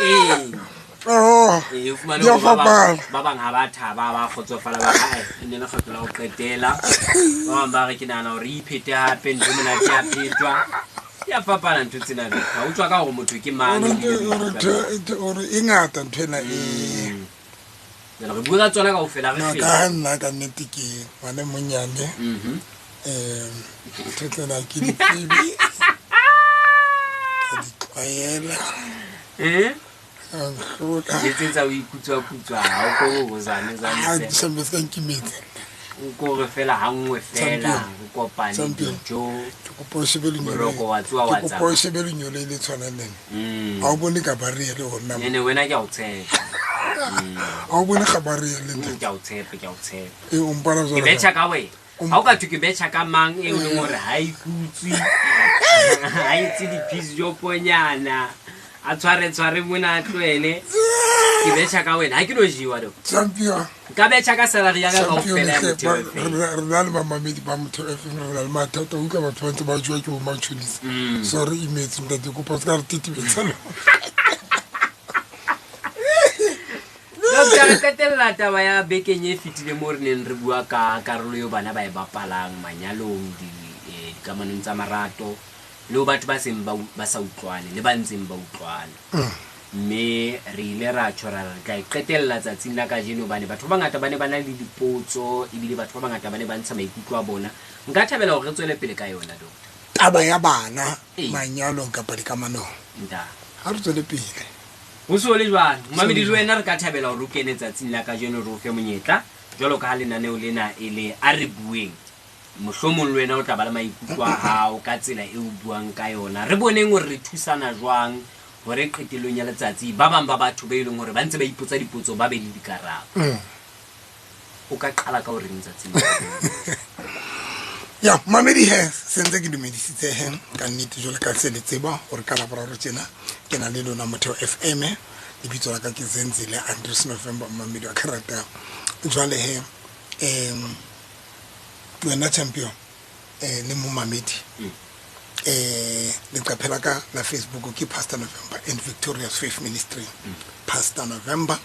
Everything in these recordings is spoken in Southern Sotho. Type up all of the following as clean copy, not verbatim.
Ee. Oh, Ee, o fumane di a hore ba bang- fapana. ba bang ha ba thaba ba kgotsofala ba re, "Ai, e ne le kgetlo la ho qetela." Ba bang ba re ke nahana hore e iphete hape ntho e monate ya phetwa. Di a fapana ntho tsena doctor. O tswa ka hore motho ke mang Hore ebile ntho- hore o ntho- ntho- hore e ngata ntho ena e Jwale re bua ka tsona kaofela re No, fete. ka ha nna ka nnete ke ngwana e monyane um ntho tsena ke di tsebe ka di tlwaela Eh? ka nhlola Etsetsa o ikutswa-kutswa ha o ko o zame zame Ha, fela. shambe se ka nkimetse O ko re fela ha nngwe fela Champion. re kopane Champion. dijo. ke kopa o shebe lenyolo Moroko wa tsoha wa ke kopa o tsamaya. shebe lenyolo le tshwanang le nna Mm. ha o bone ka barriere ho nna Nene wena ke a o tshepa. ha o bone ga barriere le nna Ke a o tshepa, ke a o tshepa. e o mpona Ke jwalo betjha ka- ka wena. Ha o ka thwe ke betjha ka mang e leng hore ha ikutswe. Ha etse di-piece joponyana. A tshware tshware mona a tlohele. Ke betjha ka wena. Ha ke no jewa doctor. Champion. Nka betjha ka salary ya ka Champion, kaofela ya hle, Motheo ba- FM. re na- re na le bamamedi ba Motheo FM re na le mathata o utlwa batho ba ntse ba jewa ke bo matjhonisa so re imetse ntate kopa o se ka re tetebetsa lona. Doctor, re qetella taba ya bekeng e fetileng moo re neng re bua ka karolo eo bana ba e bapalang manyalong, dikamanong tsa marato le ho batho ba seng ba ba sa utlwane le ba ntseng ba utlwana. Mme re ile ra tjho ra re re tla e qetella tsatsing la kajeno hobane batho ba bangata ba ne ba na le dipotso ebile batho ba bangata ba ne ba ntsha maikutlo a bona. Nka thabela hore re tswele pele ka yona, doctor. Taba ya bana Ee. manyalong kapa dikamanong. Nta. Ha re tswele pele. Ho so le jwalo, momamedi le wena re ka thabela hore o kene tsatsing la kajeno re o fe monyetla jwalo ka ha lenaneo lena e le a re bueng. Mohlomong le wena o tla ba le maikutlo a hao ka tsela e o buang ka yona. Re boneng hore re thusana jwang hore qetellong ya letsatsi ba bang ba batho be leng hore ba ntse ba ipotsa dipotso ba be le dikarabo. O ka qala ka ho reng tsatsing la kajeno? Ya, mamedi he, se ntse ke dumedisitse he, ka nnete jwale ka se le tseba hore ka Laboraro tjena ke na le lona Motheo FM. Lebitso la ka ke Zenzile Andries November, mamedi wa ka ratang. Jwale he, wena champion, le momamedi, leqephe la ka la Facebook ke Pastor November and Victorious Faith Ministry. Pastor November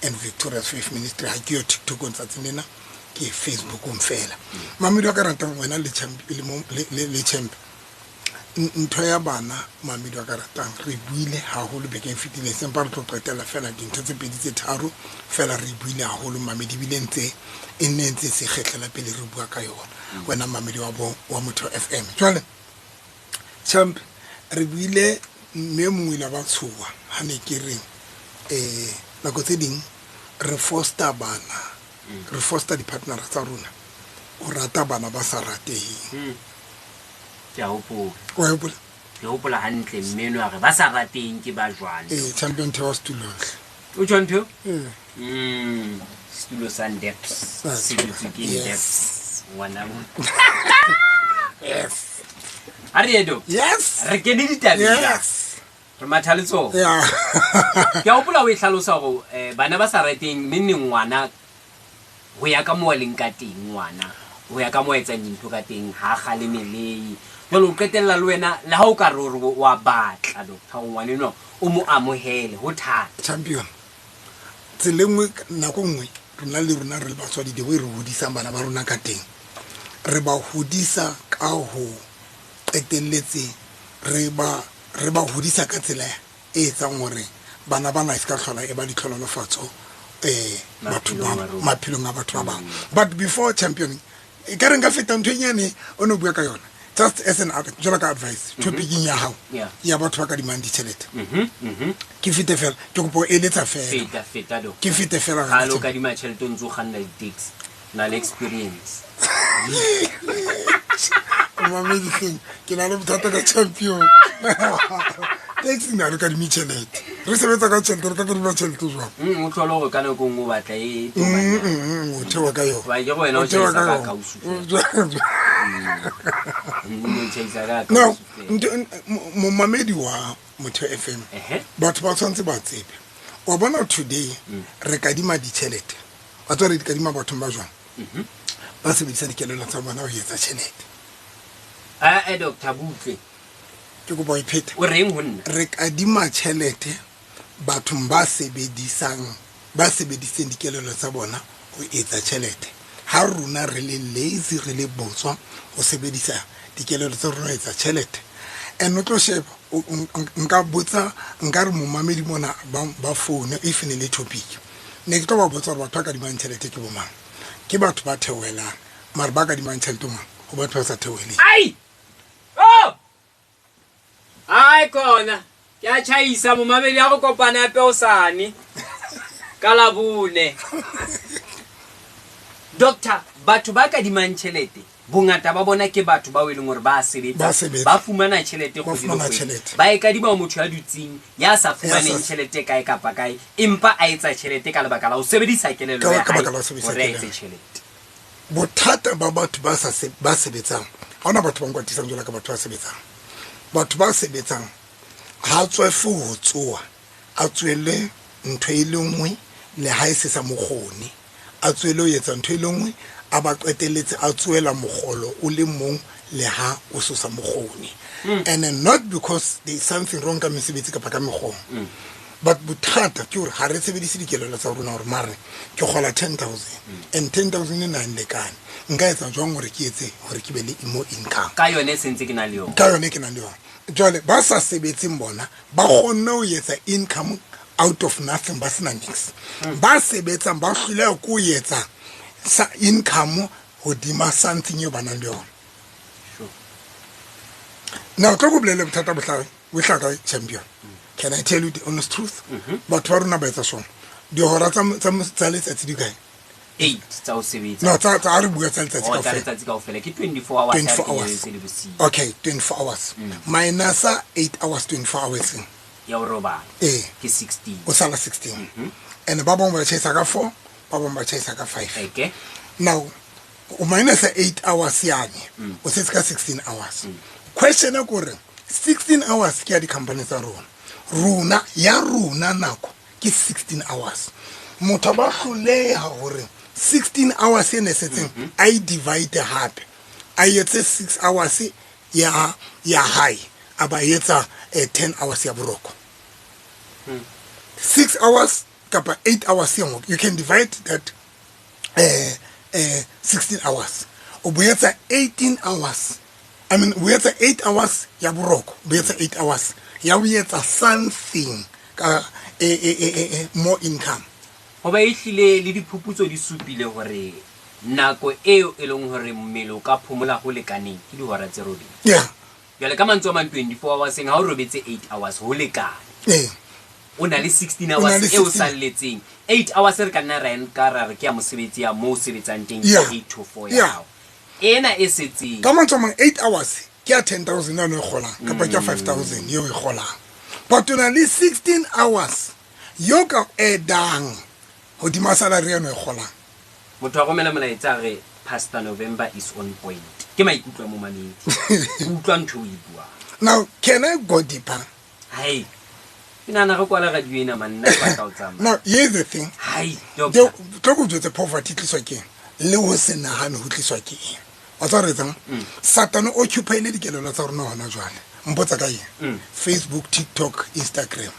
and Victorious Faith Ministry. Ha ke yo TikTok tsatsing lena, ke Facebookong fela. Mamedi wa ka ratang wena le champ, le mo, le, le, le champ. Ntho ya bana, mamedi wa ka ratang, re buile haholo bekeng e fetileng, sempa re tlo qetella fela dintho tse pedi tse tharo fela re buile haholo mamedi, ebile ntse e nne ntse se kgetlela pele re bua ka yona. Wena mamedi wa bo, wa Motheo FM. Jwale champ, re buile mme mongwe ile ba tshoha ha ne ke re, nako tse ding re foster bana, re foster di-partner tsa rona o rata bana ba sa rateheng. Ke a hopola. Wa hopola? Ke hopola hantle mme enwa a re ba sa rateheng ke ba jwang. Ee, champion theoha setulo hle. O tjho ntho? Ee. Setulo sa Ndeps. Sa Se dutswe ke Yes. Ndeps. Ngwana bo. Yes. Ha re ye, Doc. Yes. Re kene ditabeng. Yes. Re matha letsoho. Yeah. Ke a hopola o e hlalosa hore, bana ba sa rateng neng neng ngwana ho ya ka moo a leng ka teng ngwana, ho ya ka moo a etsang dintho ka teng, ha a kgalemelei. Jwale o qetella le wena le ha o ka re hore wa batla doctor hore ngwana enwa o mo amohele, ho thata. Champion, tsela e nngwe, nako nngwe rona le rona re le batswadi, the way re hodisang bana ba rona ka teng, re ba hodisa ka ho qetelletse re ba hodisa ka tsela e etsang hore bana bana e se ka hlola e ba ditlhonolofatso, batho ba Maphelong a rona. maphelong a batho ba bang. But before champion, e ka re nka feta ntho e nyane o no bua ka yona, just as an jwalo ka advice, topicing ya hao, ya batho ba kadimang ditjhelete. Ke fete fela, ke kopa o eletsa fela. Feta, feta, Doc. Ke fete fela Ha hona lo tjena. kadima tjhelete o ntso kganna di-taxi, na le experience. O mamedi hleng, ke na le bothata ka champion. Taxi na re kadime tjhelete. Re sebetsa ka tjhelete, re ka kadima tjhelete jwang? O tlhole hore ka nako e nngwe o batla e tobanyana. O theoha ka yona. Hoba ke re wena o O theoha tjhaisa ka ka yona. kausu O fela. jwang? O tjhaisa ka Now, kausu fela. ntho, momamedi wa Motheo FM, batho ba tshwanetse ba tsebe. Wa bona today, re kadima ditjhelete. Wa tseba re di kadima bathong ba jwang? Ba sebedisa dikelello tsa bona ho etsa tjhelete. Doctor, butle. Ke kopa o e phete. O reng ho nna? Re kadima tjhelete Bathong ba sebedisang, ba sebediseng dikelello tsa bona ho etsa tjhelete. Ha rona re le lazy, re le botswa ho sebedisa dikelello tsa rona ho etsa tjhelete. And o tlo sheba, nka botsa, nka re momamedi mona ba phone if ne le topic. Ne ke tlo ba botsa hore batho ba kadimang tjhelete ke bo mang. Ke batho ba theohelang, mara ba kadimang tjhelete mang? Ho batho ba sa theoheleng. Ai! Oh! Ai kona. Ke a tjhaisa momamedi ya go kopana ya peosane. Ka Labone. Doctor, batho ba kadimang tjhelete, bongata ba bona ke batho bao e leng hore ba sebetsa, Ba sebetsa. ba fumana tjhelete Ba kgwedi le fumana kgwedi. tjhelete. Ba e kadima ho motho ya dutseng, ya sa fumaneng Ya sa- tjhelete kae kapa kae, empa a etsa tjhelete ka lebaka la ho sebedisa kelello Ka ya ka hae baka la ho sebedisa hore a etse kelello. tjhelete. Bothata ba batho ba sa ba sebetsang, ha hona batho ba nkwatisang jwalo ka batho ba sebetsang. Batho ba sebetsang ha tswefe ho tsoha, a tswele ntho e le nngwe le ha e se sa mokgone. A tswele ho etsa ntho e le nngwe, a ba qetelletse a tsoela mokgolo o le mong le ha o so sa mokgone. And then not because there is something wrong ka mesebetsi kapa ka mekgong. But bothata ke hore ha re sebedise dikelello tsa rona hore mare ke kgola 10,000 and 10,000 e nang lekane. Nka etsa jwang hore ke etse hore ke be le more income? Ka yone e sentse ke na le yona. Ka yone ke nang le yona. Jwale ba sa sebetseng bona ba kgonne ho etsa income out of nothing, ba sena niks. Ba sebetsang ba hloleha ke ho etsa sa income hodima something eo ba nang le yona. Sure. Now tlo ko bolelle bothata bo hlaha kae, champion? Can I tell you the honest truth? Batho ba rona ba etsa sona. Dihora tsa letsatsi di kae? 8 tsa ho sebetsa. No, tsa ha re bua tsa letsatsi Oh, tsa kaofela. letsatsi kaofela ke 24 hours 24 ya hours. tse le bosiu. Okay, 24 hours. Minus 8 hours, 24 hours. Ya ho robala. Eh. Ke 16. O sala 16. And ba bang ba tjhaisa ka 4, ba bang ba tjhaisa ka 5. Okay. Now, o minus 8 hours yane, o setse ka 16 hours. Question e kore 16 hours ke ya di-company tsa rona. Rona, ya rona nako ke 16 hours. Motho ba hloleha hore 16 hours e ne setseng a e divide hape. A etse 6 hours ya hae, a ba etsa 10 hours ya boroko. 6 hours kapa 8 hours e nngwe. You can divide that 16 hours. O bo etsa 18 hours. I mean, o etsa 8 hours ya boroko, o etsa 8 hours ya ho etsa something ka more income. Hoba e hlile le diphuputso di supile hore nako eo e leng hore mmele o ka phomola ho lekaneng ke dihora tse robedi. Yeah. Jwale ka mantswe a mang 24 hours ha o robetse 8 hours ho lekane. O na le 16 O na le hours eo 16. salletseng. 8 hours re ka nna ra e nka ra re ke ya mosebetsi ya moo o sebetsang teng, ke Yeah. 8 to 4 ya Yeah. hao. Ena e setseng. Ka mantswe a mang 8 hours ke ya 10,000 eo o e kgolang kapa ke ya 5,000 eo o e kgolang. But o na le 16 hours yo ka add-ang hodima salary eno e kgolang. Motho a romela molaetsa a re Pastor November is on point. Ke maikutlo a momamedi. O utlwa ntho o e buang. Now, can I go deeper? Hai. Ke nahana re kwala radio ena manna ke batla ho tsamaya. Now, here's the thing. Hai, doctor. Tlo ko jwetse poverty tliswa ke eng? Le ho se nahane ho tliswa ke eng? Wa tseba re etsang? Satan o occupy-ile dikelello tsa rona hona jwale. Mpotsa ka eng? Facebook, TikTok, Instagram.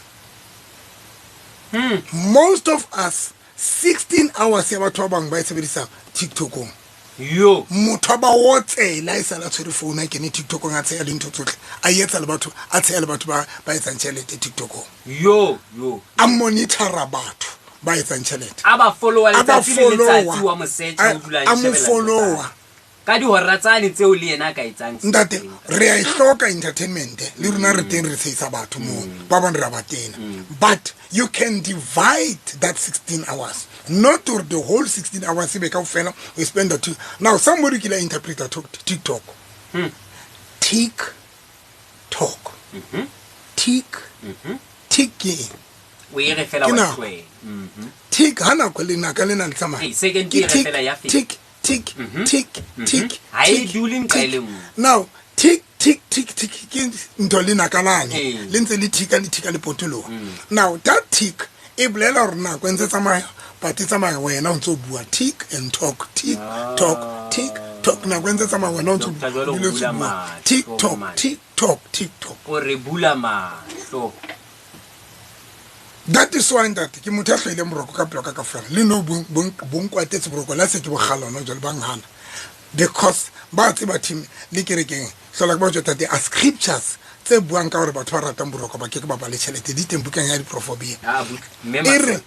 Most of us 16 hours ya batho ba bang ba e sebedisa TikTokong. Yo. Motho a ba otsela e sala tshwere phone a kene TikTokong a tsheya dintho tsohle. A etsa le batho, a tsheya le batho ba etsang tjhelete TikTokong. Yo, yo. A monitor-a batho ba etsang tjhelete. A ba follow-a A ba letsatsi le letsatsi follow-a. wa mosecha o dula a A mo shebella ntho tsa follow-a. hae. Ka dihora tsane tseo le yena a ka etsang se Ntate, teng. re a e hloka entertainment le rona re teng re tshehisa batho moo. Ba bang re a ba tena. But you can divide that 16 hours. Not to the whole 16 hours e be kaofela we spend the two. Now somebody kile interpreter TikTok. Tick tock. Tick tick ke eng? O e re fela Ke wa nako. tlohela. Tick ha nako le naka le na le tsamaya. Ee, second Ke e re tick, fela ya feta. tick, tick, tick, tick, Ha e tick, dule nqa e tick. le nngwe. Now, tick, tick, tick, tick, ke ntho le naka lane. Ee. Le ntse le ticka, le ticka, le potoloha. Now, that tick e bolela hore nako e ntse tsamaya, but e tsamaya wena o ntso bua tick and talk, tick, talk, tick, talk. Nako e ntse tsamaya wena o ntso Doctor, jwale o dula o ntso bula bua. mahlo, Tick, talk, man. tick, talk, tick, talk. O re bula mahlo. That is why, ntate, ke motho ya hloileng boroko ka pelo ka ka fela le no bonkwatetse boroko la se ke bogala ona jwale ba nghana, because ba tseba team le kerekeng hlola ke ba jwa tate a scriptures tse buang ka gore batho ba ratang boroko ba ke ke ba ba le tšhelete di teng bukeng ya diprofobia. Ah, mme E re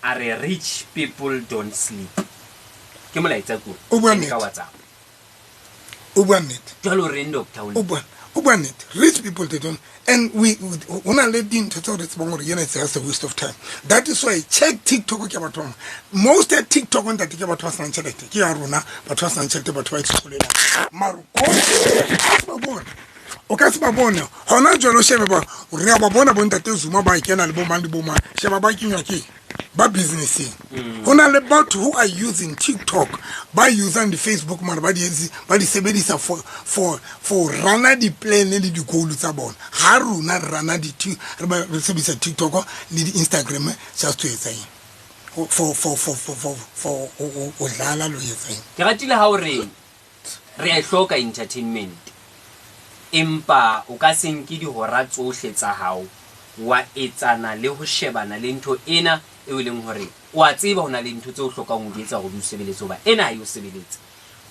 a re rich people don't sleep, ke molaetsa ko O bua ka nnete. WhatsApp. O bua nnete. Jwale o reng, doctor? O bua nnete. Rich people, they don't, and we ho na le dintho tseo re tsebang gore yena it's just a waste of time. That is why check TikTok, ke batho ba most ya TikTok, ntate, ke batho ba senang tšhelete, ke ya rona batho ba senang tšhelete, batho ba itsholelang maro ba bone o ka se ba bone gona jalo. Shebe ba re a ba bona bontate Zuma ba kena le bomang le bomang, sheba ba kenywa ke ba businesseng. Ho na le batho who are using TikTok, ba usang di-Facebook, mare ba di etse, ba di sebedisa for rana di-plan le di-goal tsa bona. Ha rona re rana re sebedisa TikTok le di-Instagram just to etsa eng? For ho dlala le ho etsa eng? Ke ratile ha o re re a e hloka entertainment, empa o ka se nke dihora tsohle tsa hao wa etsana le ho shebana le ntho ena eo e leng hore o a tseba ho na le ntho tse o hlokang ho di etsa hore di o sebeletse, hoba ena ha e o sebeletse.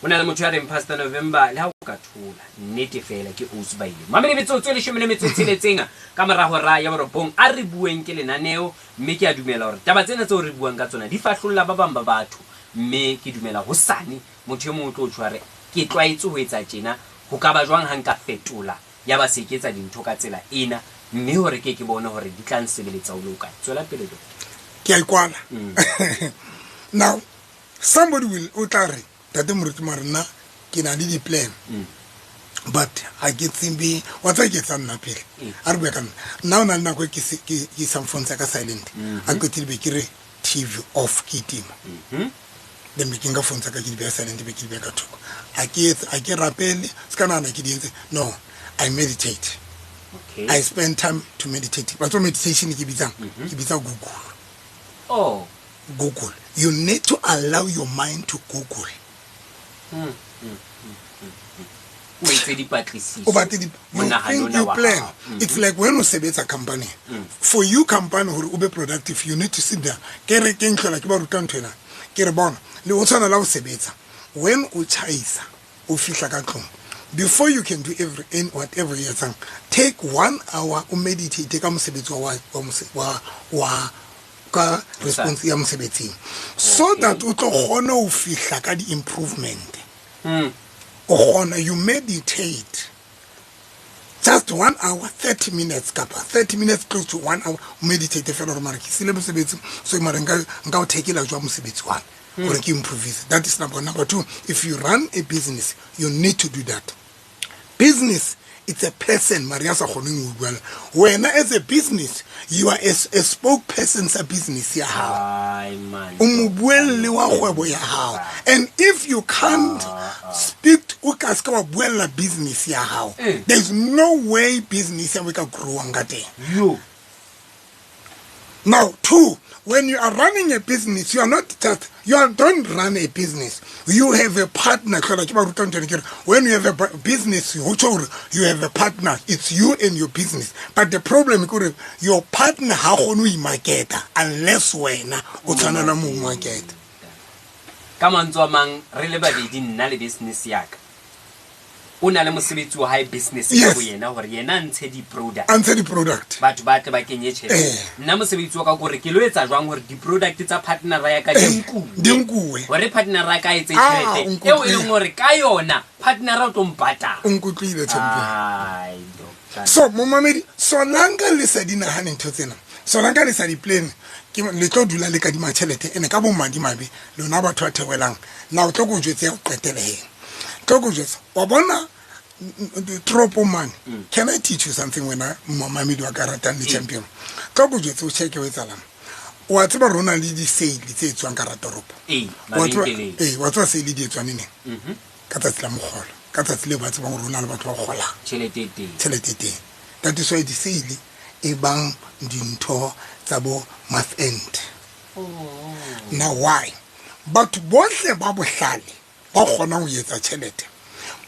Ho na le motho ya reng, "Pastor November, le ha o ka thola nnete fela ke oats baile mamele metsotso e 16 ka mora hora ya 9. A re bueng ke lenaneo, mme ke a dumela hore taba tsena tseo re buang ka tsona di fahlolla ba bang ba batho, mme ke dumela hosane motho e mong o tlo tjho a re, ke tlwaetse ho etsa tjena, ho ka ba jwang ha nka fetola ya ba se ke etsa dintho ka tsela ena, mme hore ke ke bone hore di tla nsebeletsa o le o kae? Tswela pele, doctor. Ke a ikwala. Now somebody will o tla re, tate moruti, mare nna ke na le di-plan, but ha ke tsebe wa tseba ke etsang nna pele. A re bue ka nna. Nna o na le nako e ke isang phone tsa ka silent, a qetile be ke re TV off, ke itima, then be ke nka phone tsa ka, ke di beha silent, be ke di beha ka thoko. Ha ke etse, ha ke rapele, se ka nahana ke di entse. No, I meditate. I spend time to meditate. Wa tseba meditation ke bitsang, ke bitsa Google. Google. You need to allow your mind to Google. O etse dipatlisiso. O batle you Monahano think, you wa plan. hao. It's like when o sebetsa company, for you company hore o be productive, you need to sit there. Ke re ke ntlhola ke ba ruta ntho ena, ke re bona le o tshwana la ho sebetsa, when o tjhaisa o fihla ka tlung, before you can do every in whatever you etsang, take one hour o meditate ka mosebetsi wa ka response ya mosebetsing, so that o tlo kgona ho fihla ka di-improvement. O kgona, you meditate just one hour, 30 minutes, kapa 30 minutes, close to one hour, o meditate fela gore mara ke sile mosebetsi, so mara nka o thekela jwa mosebetsi wa gore ke improvise. That is number one. Number two, if you run a business, you need to do that. Business, it's a person mare ya sa kgoneng ho buela wena. As a business, you are a spokesperson sa business ya hao. Ai, man. O mobuelli wa kgwebo ya hao, and if you can't speak, o ka se ka wa buella business ya hao, there's no way business ya o e ka growang ka teng. Yo. Now, two, when you are running a business, you are not just, you are, don't run a business. You have a partner. Hlola ke ba ruta ntho ena, ke re, when you have a business, ho tjho hore you have a partner. It's you and your business. But the problem ke hore your partner ha kgone ho imarketa unless wena o tshwanela mo market. Ka mantswe a mang, re le babedi, nna le business ya ka, o na le mosebetsi wa hae, business ka bo yena, hore yena a ntshe di-product. A ntshe di-product. Batho ba tle ba kenye tjhelete. Nna mosebetsi wa ka kore ke lo etsa jwang hore di-product tsa partnera ya ka di nkuwe, di nkuwe, hore partnera ya ka e etse Ah, tjhelete o nkutlwile. eo e leng hore ka yona partnera o tlo mpatala. O nkutlwile, champion. Ai, doctor. So momamedi, solanka le sa di nahane ntho tsena, solanka le sa di-plan, ke le tlo dula le kadima tjhelete ene ka bomadimabe lona batho ba theohelang. Na o tlo ko jwetse ya go qeteleheng, tlo ko jwetsa wa bona toropo mane. Can I teach you something, wena momamedi wa ka ratang le champion? Tlo ko jwetse, o checke o etsalang. Wa tseba rona le di-sale tse etswang ka ratoropo. Ee, mabenkeleng. Ee, wa tseba sale di etswang neneng? Ka tsatsi la mogolo, ka tsatsi leo ba tsebang gore o na le batho ba kgolang. Tjhelete e teng. Tjhelete e teng. That is why di-sale e bang dintho tsa bo month end. Now why batho bohle ba bohlale ba kgonang ho etsa tjhelete,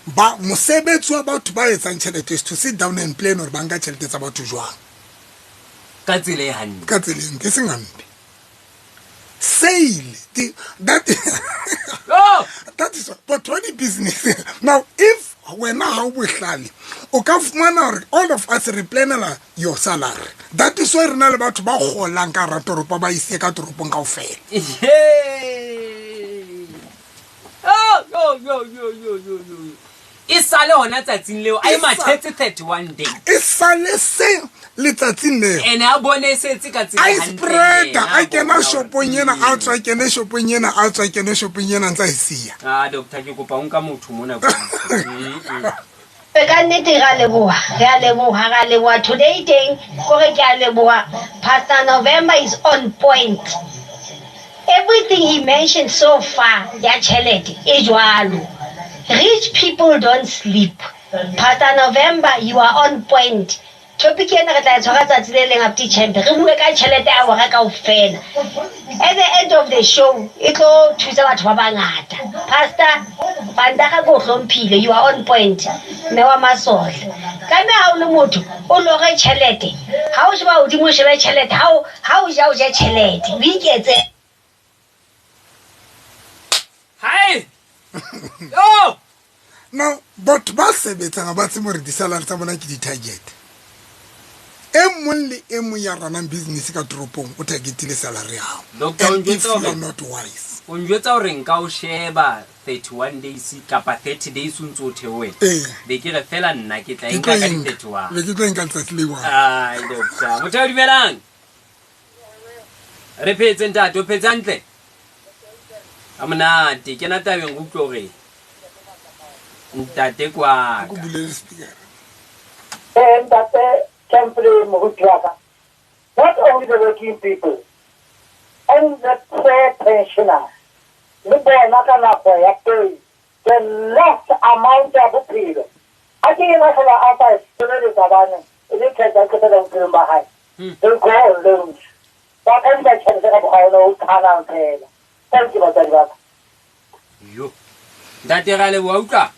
ba mosebetsi wa batho ba etsang tjhelete is to sit down and plan hore ba nka tjhelete tsa batho jwang. Ka tsela e hantle. Ka tsela e ntle, e seng hampe. Sale, the, that, Oh! that is but when business now if wena ha o bohlale o ka fumana hore all of us re planela your salary. That is why re na le batho ba kgolang ka hara toropo, ba ise ka toropong kaofela. Hey! Oh, yo, yo, yo, yo, yo, yo. E sale hona tsatsing leo a e mathetse 31 days. E sale se letsatsing leo. Ene a bone e setse ka tsela a hantle spreada, yena, a kena bona shopong hore- ena, a tswa kene shopong ena, a tswa kene shopong ena, ntse a e siya. Ah, doctor, ke kopa o nka motho mona. Mm, mm. Ka nnete re a leboha, re a leboha, re a leboha. Today teng kore ke a leboha. Pastor November is on point. Everything he mentioned so far ya tjhelete e jwalo. Rich people don't sleep. Pastor November, you are on point. Topic ena re tla e tshwara tsatsi le leng abuti Champ. Re bue ka tjhelete ya hora kaofela. At the end of the show, e tlo thusa batho ba bangata. Pastor, Vandag ke o hlomphile, you are on point. Mme wa masole. Tlameha ha o le motho, o lore tjhelete. Ha o sheba hodimo o shebe tjhelete, ha o ja o je tjhelete. O iketse. Hai! Yo! Now, batho ba sebetsang ha ba tsebe hore di-salary tsa bona ke di-target. E mong le e mong ya runang business ka toropong o targetile salary ya hao. Doctor, o And if njwetsa you are hore not wise. O njwetsa hore nka o sheba 31 days kapa 30 days o ntse o theohela. Ee. Be ke re fela nna ke tla Ke e nka tlo ka e di nka. 31. Be ke tlo e nka letsatsi le one. Ai, doctor. Motho ya dumelang. Re phetse ntate, o phetse hantle? Ha monate, kena tabeng re utlwe hore ntate kwaka. Ko bulele speaker. Ntate Champley moruti wa ka. Not only the working people and the poor pensioner, le bona ka nako ya pay, the last amount ya bophelo. Ha ke ena fela a sa e sebedisa bane, e le tjhelete a qetela bophelong ba hae. They go on loans. Ba ka nka tjhelete ka mokgwa ona o tshwanang fela. Thank you, batswadi ba ka. Yo. Ntate ra leboha, utlwa?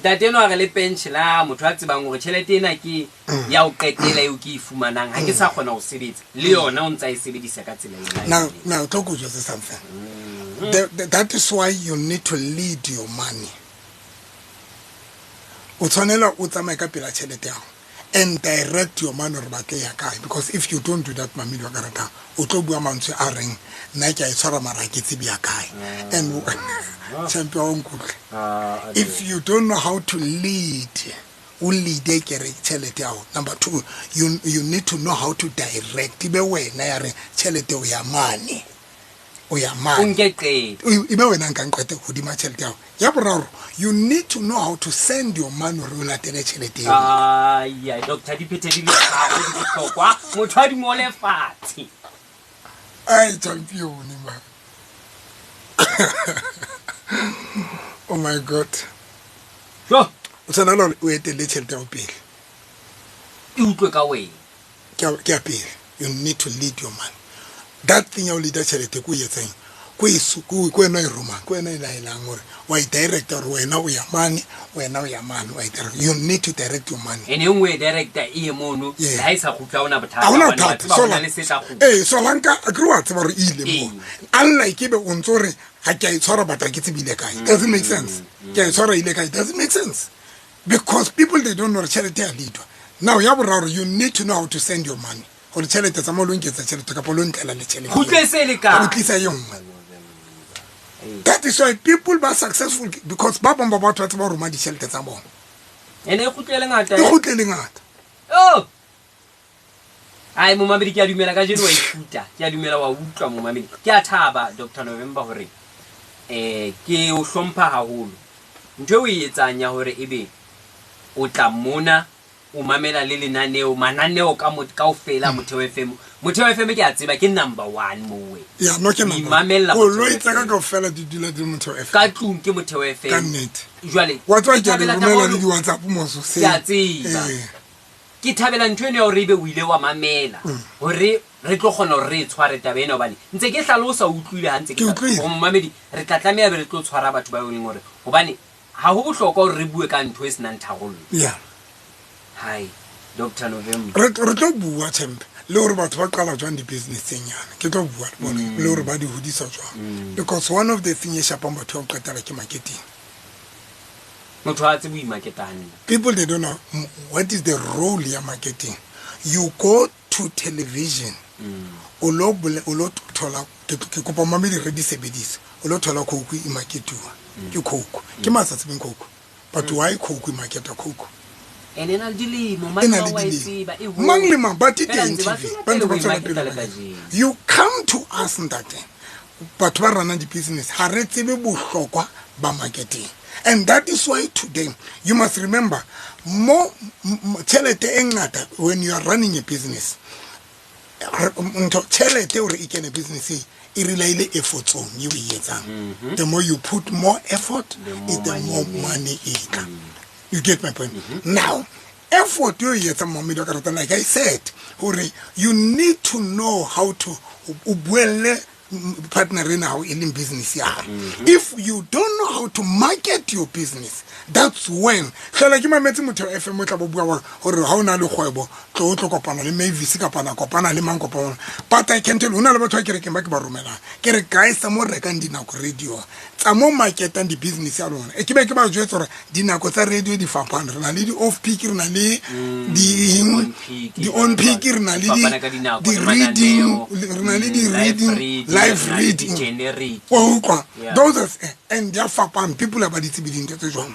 Ntate enwa re le pension-a, motho a tsebang hore tjhelete ena ke ya ho qetela eo ke e fumanang, ha ke sa kgona ho sebetsa. Le yona o ntsa e sebedisa ka tsela ena. Now, now, tlo ko jwetse something. That is why you need to lead your money. O tshwanela o tsamaye ka pela tjhelete ya hao and direct your money hore batle ya kae, because if you don't do that, mamedi wa ka ratang, o tlo bua mantswe a reng nna ke a e tshwara mara ha ke tsebe ya kae. And champion wa nkutlwe. If you don't know how to lead, o lead ke re tjhelete ya hao. Number two, you need to know how to direct. Ebe wena ya re tjhelete o ya mane, o ya mane. O nke qeto. Ebe wena nkang qeto hodima tjhelete ya hao. Ya boraro, you need to know how to send your money hore o latele tjhelete eo. Ai, ai, Doctor, di phethe di le tharo di bohlokwa. Motho a di ngole fatshe. Ai, champion, man. Oh my God. Jo. O tshwanela hore o etelle tjhelete ya hao pele. E utlwe ka wena. Ke ya pele. You need to lead your money. That thing ya ho lead tjhelete ko e etsang, ko e su-, ko, ko wena e romang, ko wena e laelang hore wa e directa hore wena o ya mane, wena o ya mane, wa e direct. You need to direct your money. Ene e nngwe e directa e ye mono, Yeah. le ha e sa kgutla, ha hona bothata, Ha hona hobane wa bothata. tseba hona Sola. le se tla kgutla. Ee, sola nka, akere wa tseba hore e ile moo. Ee. Unlike ebe o ntso re, ha ke a e tshwara, but ha ke tsebe ile kae. Does it make sense? Ke a e tshwara ile kae? Does it make sense? Because people, they don't know hore tjhelete ya leadwa. Now, ya boraro, you need to know how to send your money. Hore tjhelete tsa mo lo nketsa tjhelete kapa lo ntlela le tjhelete. Kgutle se le kae? O tlisa e nngwe. That is why people ba successful, because ba bang ba batho ba tseba ho roma ditjhelete tsa bona. Ene e kgutle le ngata, E eh? kgutle le ngata. Oh! Ai, momamedi, ke a dumela kajeno wa ithuta. Ke a dumela wa utlwa, momamedi. Ke a thaba, Doctor November, hore, ke o hlompha haholo. Ntho eo o e etsang ya hore ebe o tla mona, o mamela le lenaneo, mananeo ka kaofela Motheo FM. Motheo FM ke a tseba ke number 1 moo wena. Ya, no ke O number one. imamella Motheo Koloi tsa ka FM. kaofela di dula di le Motheo FM. Ka tlung ke Motheo FM. Ka nnete. Jwale, Wa tseba ke ke a di thabela romela taba le eo. di-WhatsApp moso, se. Ke a tseba. Ee. Ke thabela ntho eno ya hore ebe o ile wa mamela hore re tlo kgona hore re e tshware taba ena, hobane ntse ke hlalosa, o utlwile ha ntse ke Ke utlwile. hore momamedi, re tla tlameha be re tlo tshwara batho ba e leng hore, hobane ha ho bohlokwa hore re bue ka ntho e senang tharollo. Yeah. Hai. Dr November. Re tlo bua champ le hore batho ba qala jwang di-business tse nyane. Ke tlo bua le bona le hore ba di hodisa jwang. Because one of the thing e shapang batho ya ho qetela ke marketing. Motho ha tsebe ho imarketa hantle. People, they don't know what is the role ya marketing. You go to television, o lo o lo thola, ke kopa mamedi re di sebedise. O lo thola Coke e marketiwa. Ke Coke. Ke mang sa tsebeng Coke? But why Coke e marketa Coke? Ene e na le dilemo, mang le mang wa e tseba, e. Mang le mang, but e teng TV. Ba ntse ba tswela pele. You come to us ntate. Batho ba runang di-business ha re tsebe bohlokwa ba marketing. And that is why today you must remember mo tjhelete e ngata when you are running a business. Ntho tjhelete hore e kene business e relaile effortsong eo e etsang. The more you put more effort, The more is the money more you make. Money e tla. You get my point? Now, effort eo e etsang mamedi wa karata, like I said, hore you need to know how to o buelle partner ena hao e leng business ya hao. If you don't know how to market your business, that's when hlola ke mametse motho wa FM o tla bo bua hore ha o na le kgwebo tlo o tlo kopana le Mavis kapa na kopana le mang kopana. But I can tell you, ho na le batho ba kerekeng ba ke ba romelang. Ke re guys, tsa mo rekang dinako radio, tsa mo marketang di-business ya lona. E ke be ke ba jwetsa hore dinako tsa radio di fapane. Re na le di-off peak, re na le di On peak, di on peak, re na le di fapana ka dinako, di le reading, mananeo. re na le di Live reading, reading, live re na le reading. di-generic. Wa utlwa? Yeah. Those are, and di a fapana. People ha ba di tsebe dintho tse jwang.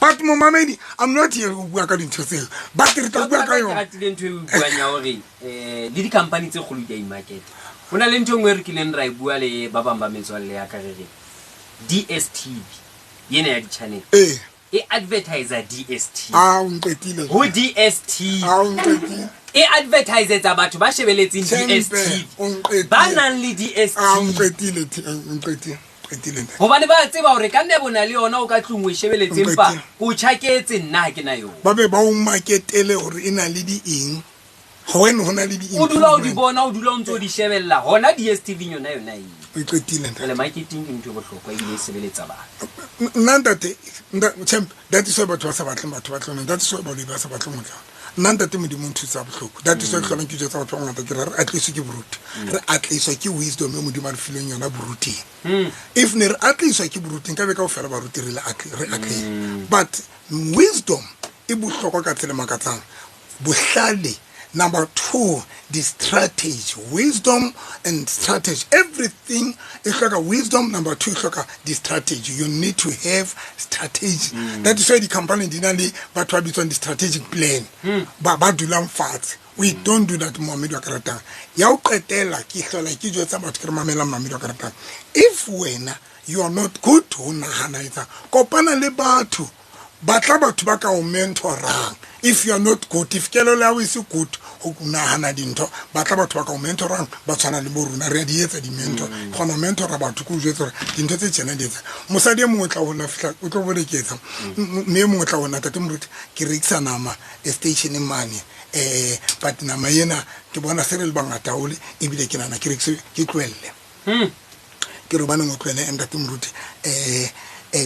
But momamedi, I'm not here ho bua ka dintho tseo, but re tla bua ka Ke yona. ratile ntho e o buang ya hore um le di-company tse kgolo di a imarketa. Ho na le ntho e nngwe e re kileng ra e bua le ba bang ba metswalle ya ka, re re DStv ena ya di-channel e advertiser DStv A o nqetile. ho DStv. A o nqetile. E advertisetsa batho ba shebeletseng Tjhempe, DStv, o nqetile. ba nang le A o DStv, nqetile, o nqetile, qetile ntate. hobane ba tseba hore ka nne bona le yona o ka tlung o e shebeletse, empa Nqetile. ko tjhaketse nna ha ke na yona. Ba be ba o marketele hore e na le di eng when ho na le di O dula o di improvement. bona, o dula o ntse o di shebella hona DStv yona yona eo. O qetile ntate. Jwale marketing ke ntho e bohlokwa ebile e sebeletsa batho. Nna ntate, champ, that is why batho ba sa batleng batho ba tlona. That is why baloi ba sa batleng ho tla. Nna ntate, Modimo o nthusa bohloko. That is why ke hlolang ke jwetsa batho ba bangata ke re re atleiswe ke boruti, re atleiswa ke wisdom e Modimo a re fileng yona boruting. If ne re atleiswa ke boruting, ka be kaofela baruti re le re atleile. But wisdom e bohlokwa ka tsela e makatsang. Bohlale. Number two, the strategy. Wisdom and strategy, everything e hloka wisdom. Number two, e hloka the strategy. You need to have strategy. That is why di-company di na le batho ba bitswang di-strategic plan, ba dulang fatshe. We don't do that, moamedi wa ka ratang. Ya ho qetela, ke hlola ke jwetsa batho ke re mamelang, moamedi wa ka ratang, if wena you are not good ho nahana, etsa kopana le batho, batla batho ba ka o mentorang. If you are not good, if kelello ya hao e se good ho nahana dintho, batla batho ba ka o mentorang, ba tshwana le bo rona. Re a di etsa di-mentor, kgona ho mentora batho. Ke o jwetsa hore dintho tse tjena di etsa. Mosadi e mongwe o tla ho nna fihla o tlo bone ke etsa, mme e mongwe o tla ho nna, "Tate moruti, ke rekisa nama stationeng mane, but nama ena ke bona se re le bangata haholo, ebile ke nahana ke rekise, ke tlohelle." Ke re, "Hobaneng o tlohele, ntate moruti?"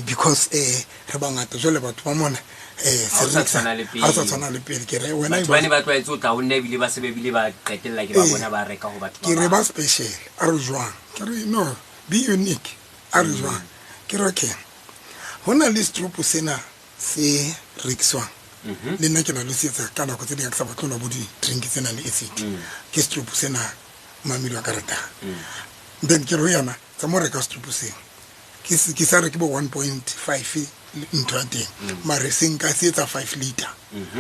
Because re bangata jwale, batho ba mona Ha o se sa rekisa- tshwana le pele. Ha o sa tshwana le pele. Ke re wena Batho ba ne ba tlwaetse ho tla ho nna, ebile ba se be bile ba qetella ke ba bona ba reka ho batho ba Ke re bang. ba special. A re, "Jwang?" Ke re, "No, be unique." A re, "Jwang?" Ke re, "Okay, ho na le stropo sena se rekiswang, le nna ke na le se etsa ka nako tse ding ha ke sa batle ho nwa bo di-drink tse nang le acid. Ke stropo sena, mamedi wa ka ratang." Then ke re ho yona, "Tsa mo reka stropo seo." Ke sa re ke bo 1.5 ntho ya teng, mare se nka se etsa 5 liter.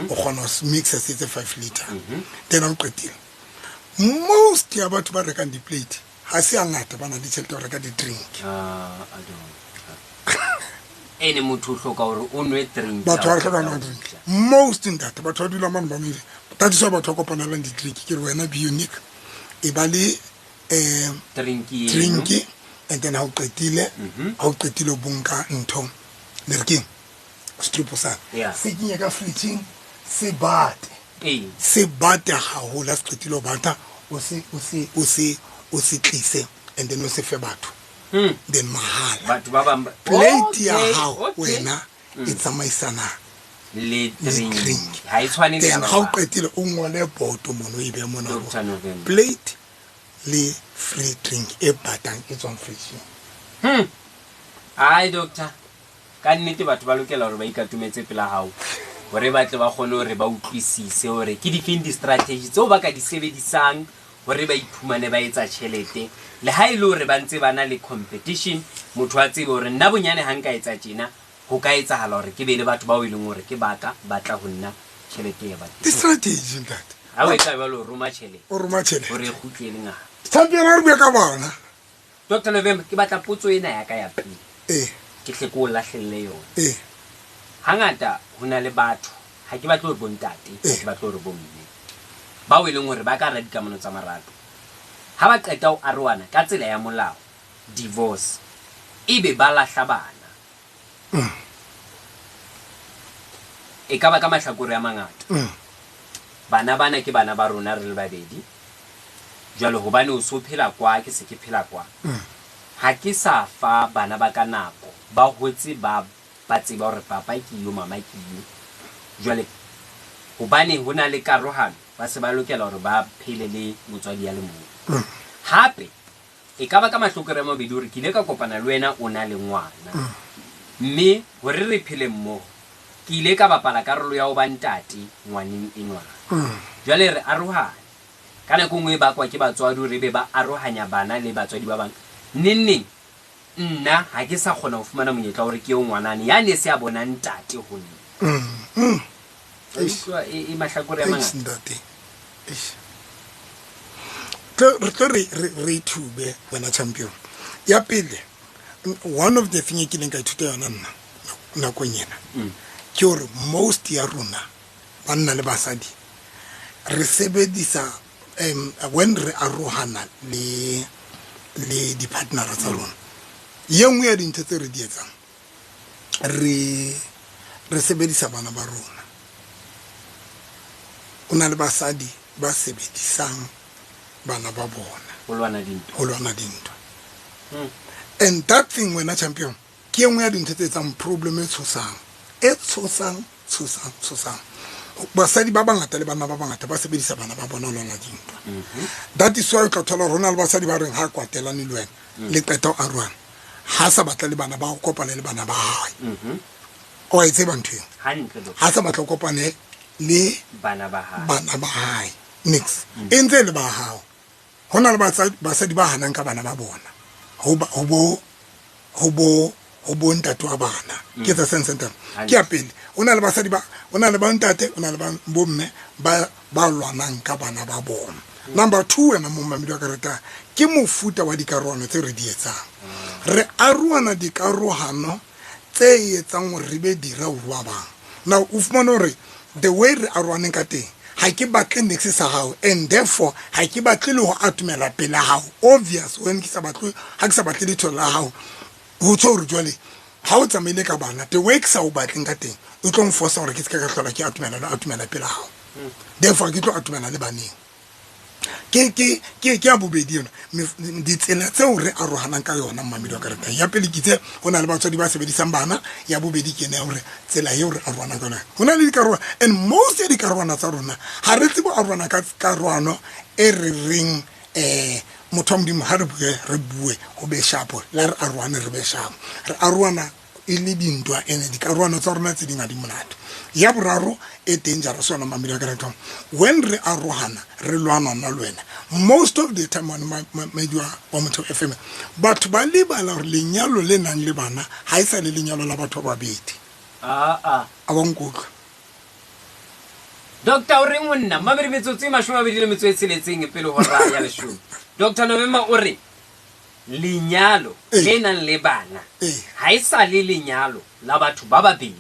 O kgona ho mixa se etse 5 liter. Then ha o qetile, most ya batho ba rekang di-plate ha se hangata ba na le tjhelete ya ho reka di-drink. Ah, I don't. Ene motho o hloka hore o nwe drink Batho ha ba o hloka qeta nwa ho drink ja. most, ntate. Batho ba dula mane ba nwele. That is why batho ba kopanelang di-drink. Ke re wena be unique, e ba le Drink eno. drink, and then ha o qetile o bonka ntho le re keng, setupo sa se kenye ka fridgeng, se bate. Se bate haholo. Ha se qetile ho bata, o se tlise, and then o se fe batho then mahala. Batho ba bang Plate ya Okay, hao okay. wena e tsamaisana Le Le drink. drink. Ha e tshwane le ya Then ba ha o bang. qetile o ngole boto mono e be mona hore Dr. November. plate le free drink e batang e tswang fridgeng. Ai doctor, ka nnete batho ba lokela hore ba ikatumetse pela hao hore ba tle ba kgone hore ba utlwisise hore ke difeng di-strategy tseo ba ka di sebedisang hore ba iphumane ba etsa tjhelete. Le ha e le hore ba ntse ba na le competition, motho a tsebe hore nna bonyane ha nka etsa tjena, ho ka etsahala hore ke be le batho bao e leng hore ke baka ba tla ho nna tjhelete ya batho. Di-strategy ntate. Ha o etsa jwalo o roma tjhelete O roma tjhelete. hore e kgutle e le ngata. Champion ha re bue ka bona. Dr. November, ke batla potso ena ya ka ya pele. Ee, Ke hle ke o lahlelle yona. ee. Hangata ho na le batho, ha ke batle hore bo ntate, ha Eh. ke batle hore bo mme, bao e leng hore ba ka hara dikamano tsa marato. Ha ba qeta ho arohana ka tsela ya molao, divorce, ebe ba lahla bana. E ka ba ka mahlakore a mangata. Bana bana ke bana ba rona re le babedi. Jwale hobane o so phela kwa, ke se ke phela kwa. Ha ke sa fa bana ba ka nako, ba hotse ba ba tseba hore papa ke yo, mama ke yo. Jwale hobane ho na le karohano, ba se ba lokela hore ba phele le motswadi ya le mong. Hape e ka ba ka mahlokore a mabedi hore ke ile ka kopana le wena o na le ngwana. Mme hore re phele mmoho, ke ile ka bapala karolo ya ho ba ntate ngwaneng enwa. Jwale re arohane. Ka nako e nngwe e bakwa ke batswadi hore ebe ba arohanya bana le batswadi ba bang. Neng neng nna ha ke sa kgona ho fumana monyetla wa hore ke eo ngwanane ya ne se a bona ntate ho nna. Wa utlwa e mahlakore a Eish, mangata. ntate. Eish. Re tlo re ithube wena champion. Ya pele, one of the thing e kileng ka ithuta yona nna nakong ena ke hore most ya rona banna le basadi re sebedisa when re arohana le le di-partnera tsa rona, ye nngwe ya dintho tse re di etsang, re sebedisa bana ba rona. O na le basadi ba sebedisang bana ba bona Ho lwana dintwa. ho lwana dintwa. And that thing wena champion ke e nngwe ya dintho tse etsang problem e tshosang, e tshosang tshosang tshosang. Basadi ba bangata le banna ba bangata ba sebedisa bana ba bona ho lwana dintwa. That is why o tla thola hore ho na le basadi ba reng ha kwatelane le wena le qeta ho arohana, ha sa batla le bana ba ho kopane le bana ba hae. O a e tseba ntho eo? Hantle doctor. Ha sa batla ho kopane le Bana ba hae. bana ba hae nix e ntse e le ba hao. Ho na le basadi ba hanang ka bana ba bona ho ba- ho bo ho bo ho bo ntate wa bana. Ke tsa sense ntate. Ke ya pele, o na le basadi ba, o na le ba ntate, o na le ba bomme ba ba lwanang ka bana ba bona. Number 2, wena momamedi wa karata, ke mofuta wa dikarohano tse re di etsang. Re arohana dikarohano tse etsang hore re be dira ho ba bang. Now o fumane hore the way re arohaneng ka teng, ha ke batle niks sa hao, and therefore ha ke batle le ho atomela pela hao. Obvious when ke sa batle, ha ke sa batle letho la hao, ho tjho hore jwale ha o tsamaile ka bana, the way ke sa o batleng ka teng, o tlo nforsa hore ke se ka hlola ke atomela le atomela pela hao. Therefore ke tlo atomela le baneng. Ke ya bobedi ena. Ditsela tseo re arohanang ka yona mmamedi wa karata. Ya pele ke itse ho na le batswadi ba sebedisang bana, ya bobedi ke ena ya hore tsela eo re arohanang ka yona. Ho na le dikarohano, and most ya dikarohano tsa rona ha re tsebe ho arohana ka karohano e re reng, motho wa Modimo ha re bue, re bue ho be sharp, la re arohane re be sharp. Re arohana e le dintwa, ene dikarohano tsa rona tse ding ha di monate. Ya boraro e dangerous yona mmamedi wa karata. When re arohana, re lwana nna le wena, most of the time one mmamedi wa Motheo FM, batho ba lebala hore lenyalo le nang le bana ha e sa le lenyalo la batho ba babedi. Ah, ah. A wa nkutlwa? Doctor, o reng ho nna? Mmamedi metsotso e 26 pele ho hora ya leshome. Doctor November o re lenyalo le nang le bana ha e sa le lenyalo la batho ba babedi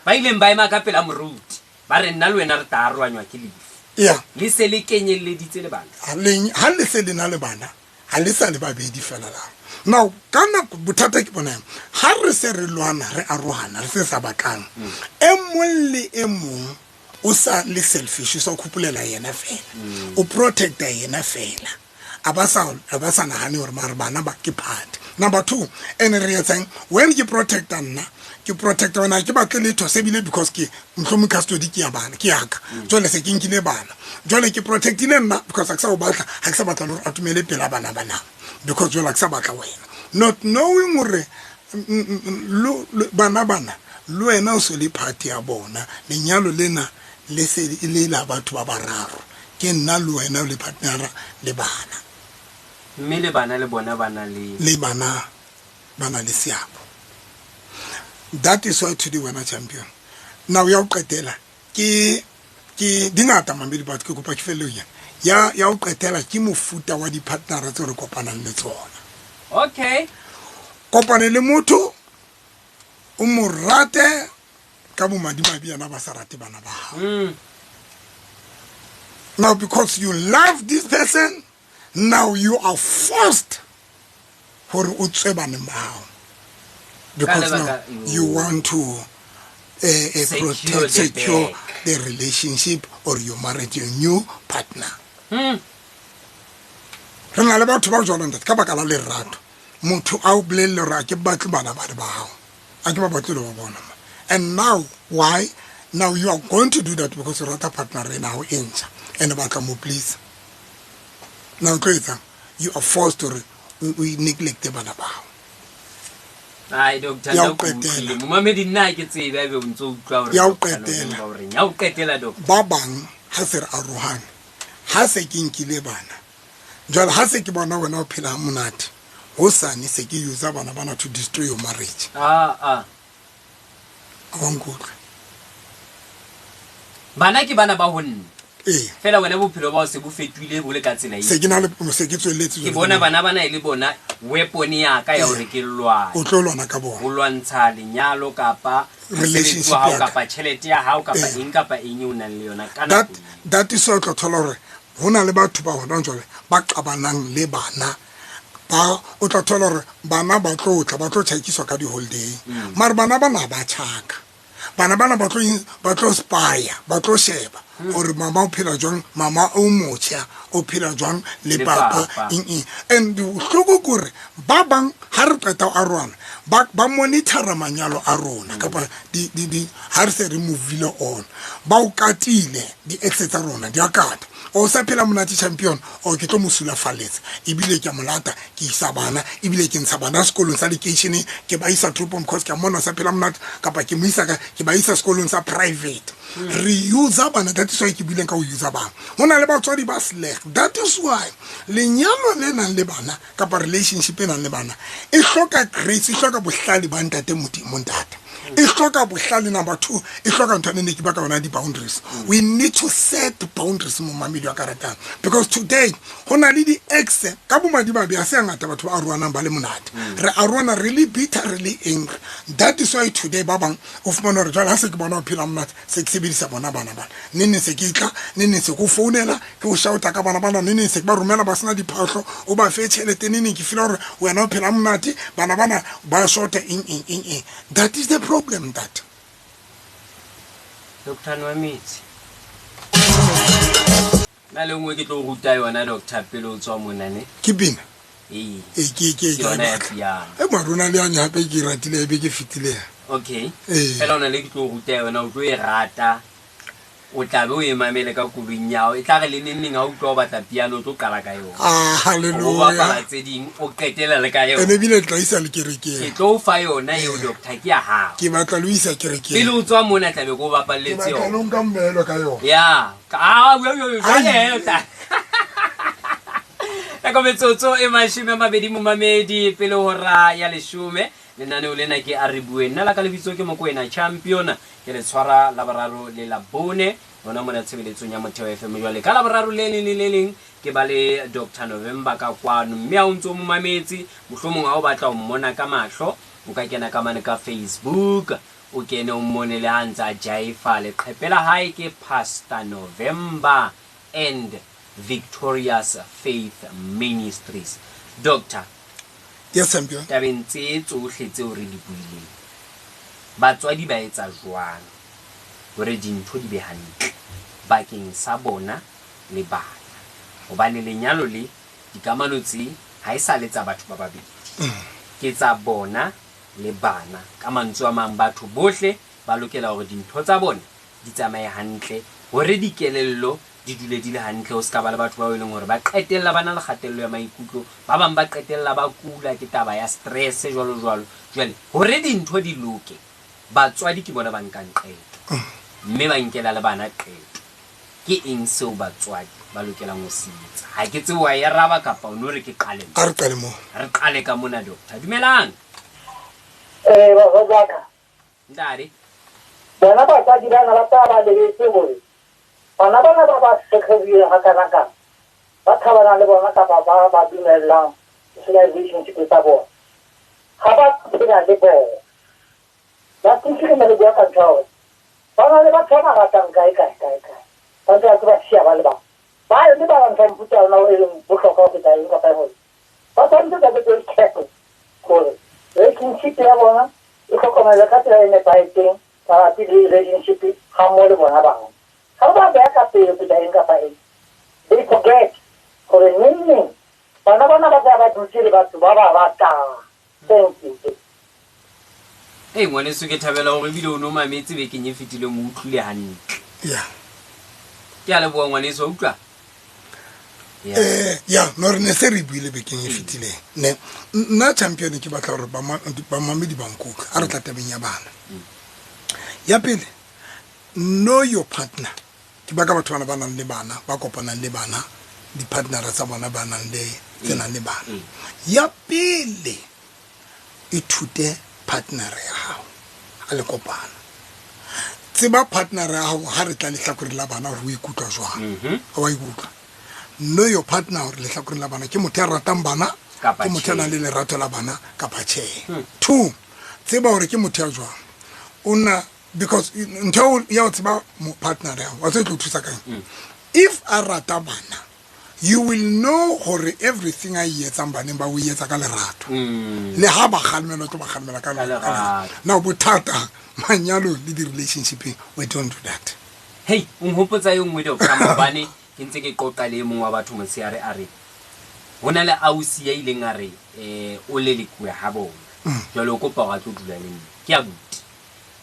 ba ileng ba ema ka pela moruti ba re nna le wena re tla arohanywa ke lefu. Le se le kenyelleditse le bana. Ha le se le na le bana, ha le sa le babedi fela la. Now, ka nako bothata ke bona eng? Ha re se re lwana, re arohana, re se sa batlang. E mong le e mong o sa le selfish, o sa khupulela yena fela. O protecta yena fela. A ba sa nahane hore mare bana ba ke part. Number 2, ene re etsang when ke protecta nna, ke protecta wena, ke batle letho se bile because ke mohlomong custody ke ya bana, ke yaka. Jwale se ke nkile bana. Jwale ke protectile nna because ha ke sa o batla, ha ke sa batla hore a tumele pela bana bana. Because jwale ha ke sa batla wena. Not knowing hore bana bana le wena o se le party ya bona, lenyalo lena le se le la batho ba bararo. Ke nna le wena le partner le bana. Mme le bana le bona bana le le bana bana le seabo. That is why today wena champion. Now ya o qetela ke dingata mamedi batho ke kopa ke felle yena. Ya o qetela ke mofuta wa di partner tse re kopanang le tsona. Okay. Kopane le motho o mo rate ka bomadimabe yena ba sa rate bana ba hao. Now because you love this person, now you are forced hore o tswe baneng ba hao. Because now you want to protect, secure the relationship or your marriage, your new partner. Re na le batho ba jwalo ntate ka baka la lerato. Motho a o bolelle hore ha ke batle bana ba le ba hao. Ha ke ba batle le ba bona. And now, why? Now you are going to do that because you rata partner ena hao e ntjha and batla mo please. Now tlo etsang? You are forced to we neglect bana ba hao. Ai doctor, ya o qetela. Momamedi nna ke tsebe ebe o ntso utlwa hore ya o qetela. Ya o qetela doctor. Ba bang ha se re arohane, ha se ke nkile bana. Jwale ha se ke bona wena o phela ha monate, hosane se ke use bana bana to destroy your marriage. Ah. A wa nkutlwa. Bana ke bana ba ho nna. Ee. Fela wena bophelo ba o se bo fetohile bo le ka tsela e. Se ke na le se ke tswelletse Ke bona bana bana e le bona weapon ya ka ya hore ke lwana. O tlo lwana ka bona. O lwantsha lenyalo kapa relationship wa hao ya ka. kapa tjhelete ya hao kapa eng kapa eng eo nang le yona ka nako. That is why o tla thola hore ho na le batho ba hona jwale ba qabanang le bana. Ba o tla thola hore bana ba tlo tla ba tlo tjhakiswa ka di-holiday. Mara bana bana ba tjhaka. Bana bana ba tlo spy, ba tlo sheba hore mama o phela jwang, mama o motjha o phela jwang le papa eng. And bohloko ke hore ba bang ha re qeta ho arohana ba monitora manyalo a rona kapa di ha re se re movile on, ba o katile di-ex tsa rona di a kata. O sa phela monate champion, o ke tlo mo sulafalletsa ebile ke a mo lata, ke isa bana ebile ke ntsha bana sekolong sa lekeisheneng, ke ba isa toropong because ke a mona sa phela monate, kapa ke mo isa ka ke ba isa sekolong sa private. Re user bana, that is why ke buileng ka ho user bana. Ho na le batswadi ba sleg, that is why lenyalo le nang le bana kapa relationship e nang le bana e hloka grace, e hloka bohlale ba ntate Modimo ntate. E hloka bohlale number 2, e hloka ntho e ne ke ba ka yona di-boundaries. We need to set boundaries mo mamedi wa ka ratang, because today ho na le di-ex ka bomadimabe ha se hangata batho ba arohanang ba le monate. Re arohana re le bitter, re le angry. That is why today ba bang o fumana hore jwale ha se ke bona ho phela monate, se ke sebedisa bona bana bana. Ne ne se ke tla, ne ne se ke o founela, ke o shouta ka bana bana, ne ne se ke ba romela ba sena diphahlo, o ba fe tjhelete, ne ne ke feel hore wena o phela monate, bana bana ba shota eng eng eng eng. That is the problem that. Doctor Nwamitsi. Na le nngwe ke tlo ruta yona doctor pele o tswa mona ne? Ke pina? Ee. Ee, ke Ke yona ya batla. piano. E marona le yane hape ke ratile ebe ke fetile. Okay. Ee. Fela ona le ke tlo ruta yona, o tlo e rata. O tla be o e mamele ka koloing ya hao. E tla re le neng neng ha o utlwa o batla piano, o tlo qala ka yona. Ah, hallelujah. O bapala tse ding, o qetela le ka yona. Ene ebile ke tla isa le kerekeng. Ke tlo o fa yona eo, doctor, ke ya hao. Ke batla le o isa kerekeng. Pele o tswa mona tla be ke o bapalletse Ke batla yona. le o nka mmelo ka yona. Ya. Ah, yo, yo, yo, Ai. jwale, o tla. Nako metsotso e 20 momamedi pele hora ya 10. Lenaneo lena ke a re bue. Nna la ka lebitso ke Mokoena Champion. Ke le tshwara Laboraro le Labone hona mona tshebeletsong ya Motheo FM. Jwale ka Laboraro le leng le le leng ke ba le Doctor November ka kwano, mme ha o ntso mo mametse, mohlomong ha o batla ho mmona ka mahlo, o ka kena ka mane ka Facebook, o kene o mmone le ha ntse a jaifa. Leqhepe la hae ke Pastor November and Victorious Faith Ministries. Doctor, Yes, champion. Tabeng tse tsohle tseo re di buileng, batswadi ba etsa jwang hore dintho di be hantle bakeng sa bona le bana? Hobane lenyalo le Dikamano tse ha e sa le tsa batho ba babedi, ke tsa bona le bana. Ka mantswe a mang, batho bohle ba lokela hore dintho tsa bona di tsamaye hantle hore dikelello di dule di le hantle, ho se ka ba le batho bao e leng hore ba qetella ba na le kgatello ya maikutlo, ba bang ba qetella ba kula ke taba ya stress jwalo jwalo. Jwale hore dintho di loke, batswadi ke bona ba nkang qeto mme ba nkela le bana qeto. Ke eng seo batswadi ba lokelang ho se etsa? Ha ke tsebe wa e araba kapa o no re ke qale mo. A re qale moo. Re qale ka mona, doctor. Dumelang. Ee, batswadi ba ka. Ntate. Bona batswadi bana ba tla ba lebetse hore bana bana ba ba kgetlehileng hakanakana ba thabanang le bona kapa ba ba dumellang relationship tsa bona ha ba phela le bona. Last week re ne re bua ka ntho ya hore ba na le batho ba ba ratang kae kae kae kae ba ntse ba tse ba siya ba le bang ba e lebala ntho ya mofuta ona o e leng bohlokwa ho feta eng kapa eng hore ba tshwanetse ba be very careful hore relationship ya bona e hlokomelwe ka tsela e nepahetseng mabapi le relationship ga mmoho le bona bana. Ga ba beha ka pele ho feta eng kapa eng, they forget hore neng neng bana bana ba tla ba dutse le batho ba ba ratang. Thank you. Ei ngwaneso, ke thabela hore ebile o no mametse bekeng e fetileng, o utlwile hantle. Ya. Ke a leboha ngwaneso, wa utlwa? Ya. Ya, no re ne se re buile bekeng e fetileng. Ne nna champion ke batla hore bamamedi ba nkutlwe. A re tla tabeng ya bana. Ya pele, know your partner. Ke ba ka batho bana ba nang le bana, ba kopanang le bana, di-partnera tsa bona ba nang le tse nang le bana. Ya pele, ithute partner ya hao ha le kopana. Tseba partner ya hao ha re tla lehlakoreng la bana hore o ikutlwa jwang. Wa ikutlwa. Know your partner hore lehlakoreng la bana ke motho ya ratang bana, Kapa ke motho ya tjhe. nang le lerato la bana kapa tjhe. Two, tseba hore ke motho ya jwang. O na because ntho ya ho tseba partner ya hao, wa tseba e tlo o thusa kang. If a rata bana, you will know hore everything a e etsang baneng ba o e etsa ka lerato. Le ha ba kgalemela, o tlo ba kgalemela ka Ka lerato. lerato. Now bothata manyalong le di-relationshipeng, we don't do that. Hei, o nhopotsa e nngwe doctor, maobane ke ntse ke qoqa le e mong wa batho motshehare, a re ho na le ausi ya ileng a re o lelekuwe ha bona. Jwale o kopa hore a tlo dula le nna. Ke abuti.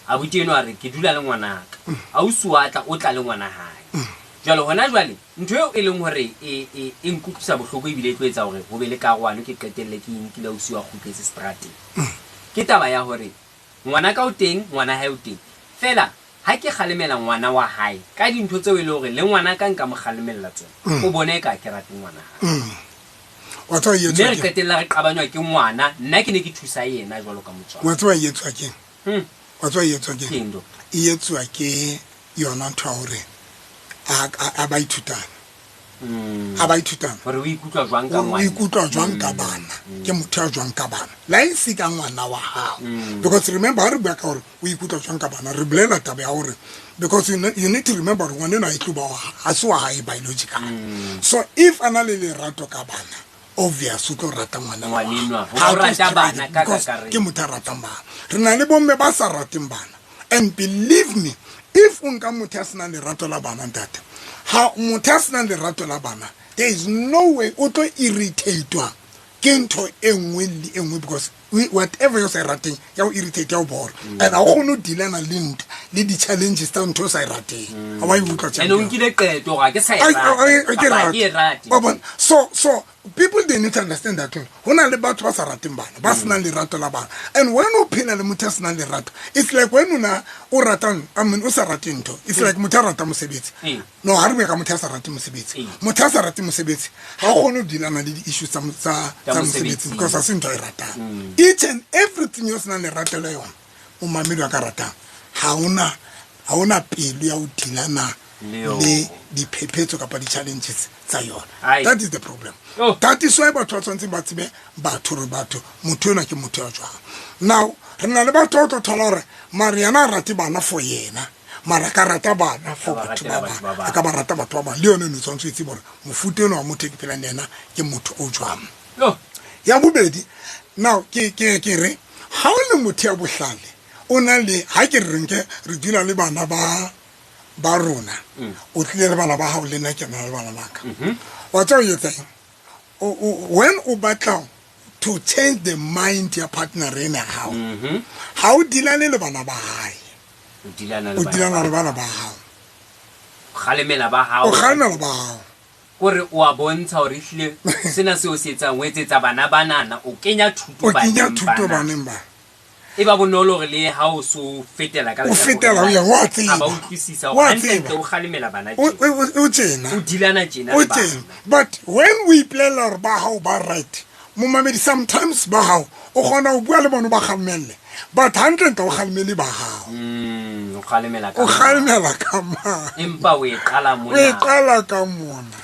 Abuti eno a re ke dula le ngwanaka. Ausi wa tla, o tla le ngwana hae. Jwale hona jwale ntho eo e leng hore e nkutlwisa bohloko ebile e tlo etsa hore ho be le karohano, ke qetelle ke inkile ausi wa kgutletse seterateng. Ke taba ya hore ngwanaka o teng, ngwana hae o teng. Feela ha ke kgalemela ngwana wa hae ka dintho tseo e leng hore le ngwanaka nka mo kgalemella tsona, o bone eka ke rate ngwana hae. Wa tseba e Mme etswa re keng? qetella re qabanywa ke ngwana, nna ke ne ke thusa yena jwalo ka motswadi. Wa tseba e etswa keng? Wa tseba e etswa keng? Keng, doctor? E etswa ke yona ntho ya hore a ba ithutana. A ba ithutana. Hore o ikutlwa jwang ka Hore o ngwana? ikutlwa jwang ka bana? Ke motho ya jwang ka bana? Le ha e se ka ngwana wa hao. Because remember, ha re bua ka hore o ikutlwa jwang ka bana, re bolela taba ya hore because you need to remember hore ngwana enwa ha e tlo ba wa ha, ha se wa hae biological. So if a na le lerato ka bana, obvious o tlo rata ngwana wa Ngwana enwa, hae. Ha o o tlo rata struggle bana ka because kakaretso. ke motho a ratang bana. Re na le bomme ba sa rateng bana. And believe me, if o nka motho ya senang lerato la bana, ntate, ha motho ya senang lerato la bana, there is no way o tlo irritate-wa ke ntho e nngwe le e nngwe, because whatever yo sa e rateng ya o irritate, ya o bora. And ha o kgone ho dealana le ntho le di-challenges tsa ntho o sa e rateng. Ha wa e utlwa, And o champion? nkile qeto hore ha ke sa e Ai, rate, ai, ai, ke kapa ha ke e rate. rate. Wa bona? So people, they need to understand that ho na le batho ba sa rateng bana, ba senang lerato la bana. And when o phela le motho ya senang lerato, it's like when o na o ratang, I mean, o sa rate ntho. It's like motho ya ratang mosebetsi. No, ha re bue ka motho ya sa rateng mosebetsi. Motho ya sa rateng mosebetsi ha o kgone ho dealana le di-issues Tsa tsa mosebetsi mosebetsi. because ha se ntho a e ratang. Each and everything yo senang lerato la yona, o mamedi wa ka ratang, ha ona pelo ya ho dealana Le yona. le diphephetso kapa di-challenges tsa yona. Ai. That is the problem. Oh. That is why batho ba tshwanetseng ba tsebe batho hore batho, motho enwa ke motho ya jwang. Now, re na le batho ba o tlo thola hore mare yena ha rate bana for yena, mara a ka rata bana for A ba batho ratela ba batho bang. ba bang. A ka ba rata batho ba bang. Le yona eno o tshwanetse o tsebe hore mofuta enwa wa motho e ke phelang le yena ke motho o jwang. Oh. Ya bobedi, now ke re ha o le motho ya bohlale, o na le, ha ke re nke re dula le bana ba rona, o tlile le bana ba hao, le nna ke na le bana ba ka. Wa tseba o etsa eng? When o batla to change the mind ya partner ena ya hao, ha o dilane le bana ba hae, O dilana le o bana dilana ba le bana ba hao, kgalemela ba hao. O kgalemela ba hao. Kore o a bontsha hore ehlile sena seo se etsang o etsetsa bana banana, o kenya thuto O kenya baneng thuto bana. baneng ba. E ba bonolo hore le ha o so fetela ka O fetela ho ya, wa tseba. A ba utlwisisa Wa hore hantlentle tseba. o kgalemela bana O tjena. o tjena. O dilana tjena O le bana. tjena. But when we ipolela hore ba hao ba right, momamedi, sometimes ba hao o kgona ho bua le bona o ba kgalemelle, but hantlentle o kgalemele ba hao. O kgalemela ka O mona. kgalemela ka mane. Empa o e qala O e mona. qala ka mona.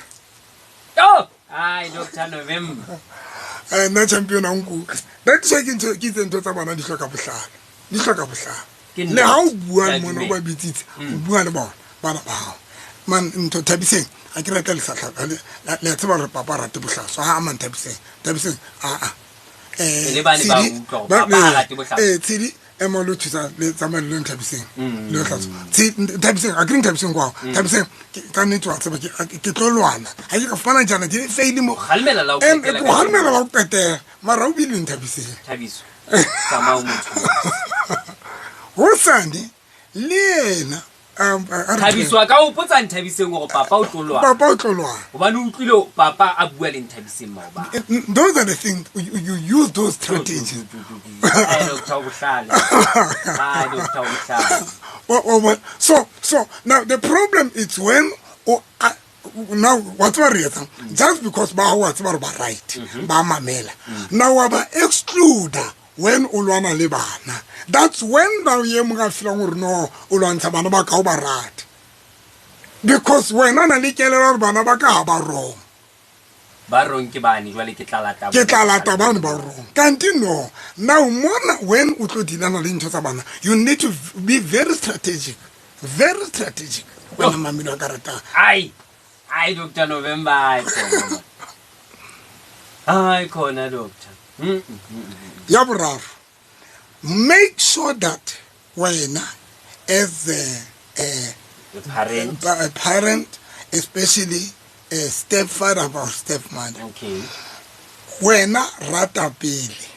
Oh! Ai, Dr. November. Nna champion a nkutlwe. That is why ke ntho ke itse ntho tsa bana di hloka bohlale. Di hloka bohlale. Ke Le ha o nnete. bua Ke a mona o dumela. ba bitsitse, o bua le bona bana ba hao. Man, ntho Thabiseng, ha ke rata le sa le a tseba hore papa ha rate bohlaswa. Ha man Thabiseng, Thabiseng, a a. Le bane ba Tshedi, utlwa hore ba- papa ha rate bohlaswa. Tshedi, ema o lo thusa le tsamaye le lo Nthabiseng. Le lo hlaswa. Tshedi, Nthabiseng, a ke re Nthabiseng kwao. Nthabiseng, ka nnete wa tseba ke tlo lwana. Ha ke ka fumana jana ke faile mo. Kgalemela la ho And qetela ke ka kgalemela la ho qetela. Mara o bile Nthabiseng. Thabiso. Tsamaya o mo thuse. Hosane le yena, a re Thabiso a ka hopotsa Nthabiseng hore papa o tlo lwana. Papa o tlo lwana. Hobane o utlwile papa a bua le Nthabiseng maobane. Those are the things you use those strategies. Ai, Doctor o bohlale. Ai, Doctor o bohlale. Well, so now the problem is when now what ba re etsang, just because ba wa tseba hore ba right, ba mamela. Now wa ba exclude when o lwana le bana. That's when now ye mong a feelang hore no, o lwantsha bana ba ka o ba rate. Because wena na le kelello hore bana ba ka ha ba wrong. Ba wrong ke bane, jwale ke tla lata Ke tla lata bane ba wrong. Kanti no. Now mona when o tlo dilana le ntho tsa bana, you need to be very strategic. Very strategic. Wena mamelo a ka ratang. Ai. Ai, Doctor November, ai khona. Ai khona, Doctor. Ya boraro, make sure that wena as The parent. a parent, especially a stepfather or stepmother, Okay. wena rata pele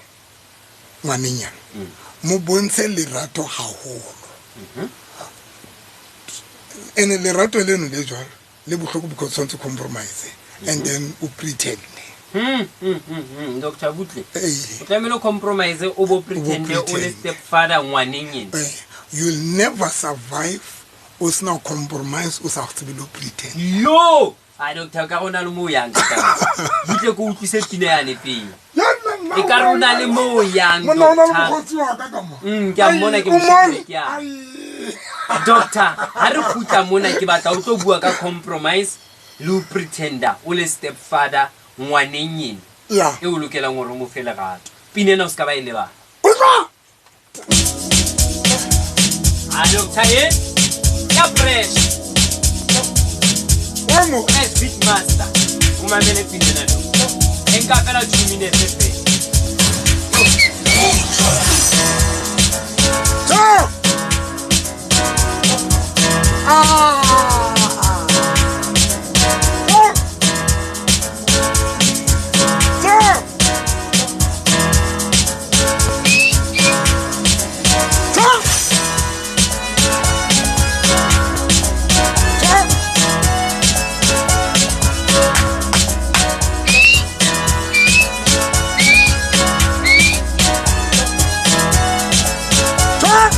ngwanenyana, mo bontshe lerato haholo. Ene lerato leno le jwalo le bohloko because tshwanetse compromise and then o pretend. Doctor Butle. Ee. O tlamehile o compromise, o bo pretend o le pretend. stepfather ngwaneng ena. You'll never survive o sena compromise, o sa tsebe le ho pretend. Yo! Ai, Doctor, ka rona le moo yang ka taba. Butle ke utlwise pina yane pele. E ka rona le moo yang, Monna, o na le Doctor. mokgotsi wa ka ka mo. Ke a mmona, ke Ai, o mo mone. shebile, ke a. Ai. Doctor, ha re kgutla mona ke batla o tlo bua ka compromise le ho pretender o le stepfather ngwaneng ena. Ya. E o lokelang hore o mo fe lerato. Pina ena o ska ba e lebala. Utlwa! A Doctor e ya fresh. Wa mo. Fresh beat master. O mamele pina ena, Doctor. E nka fela 2 minutes fela. Ciao! Ah! Oh! Ciao! Ciao! Ciao! Ciao!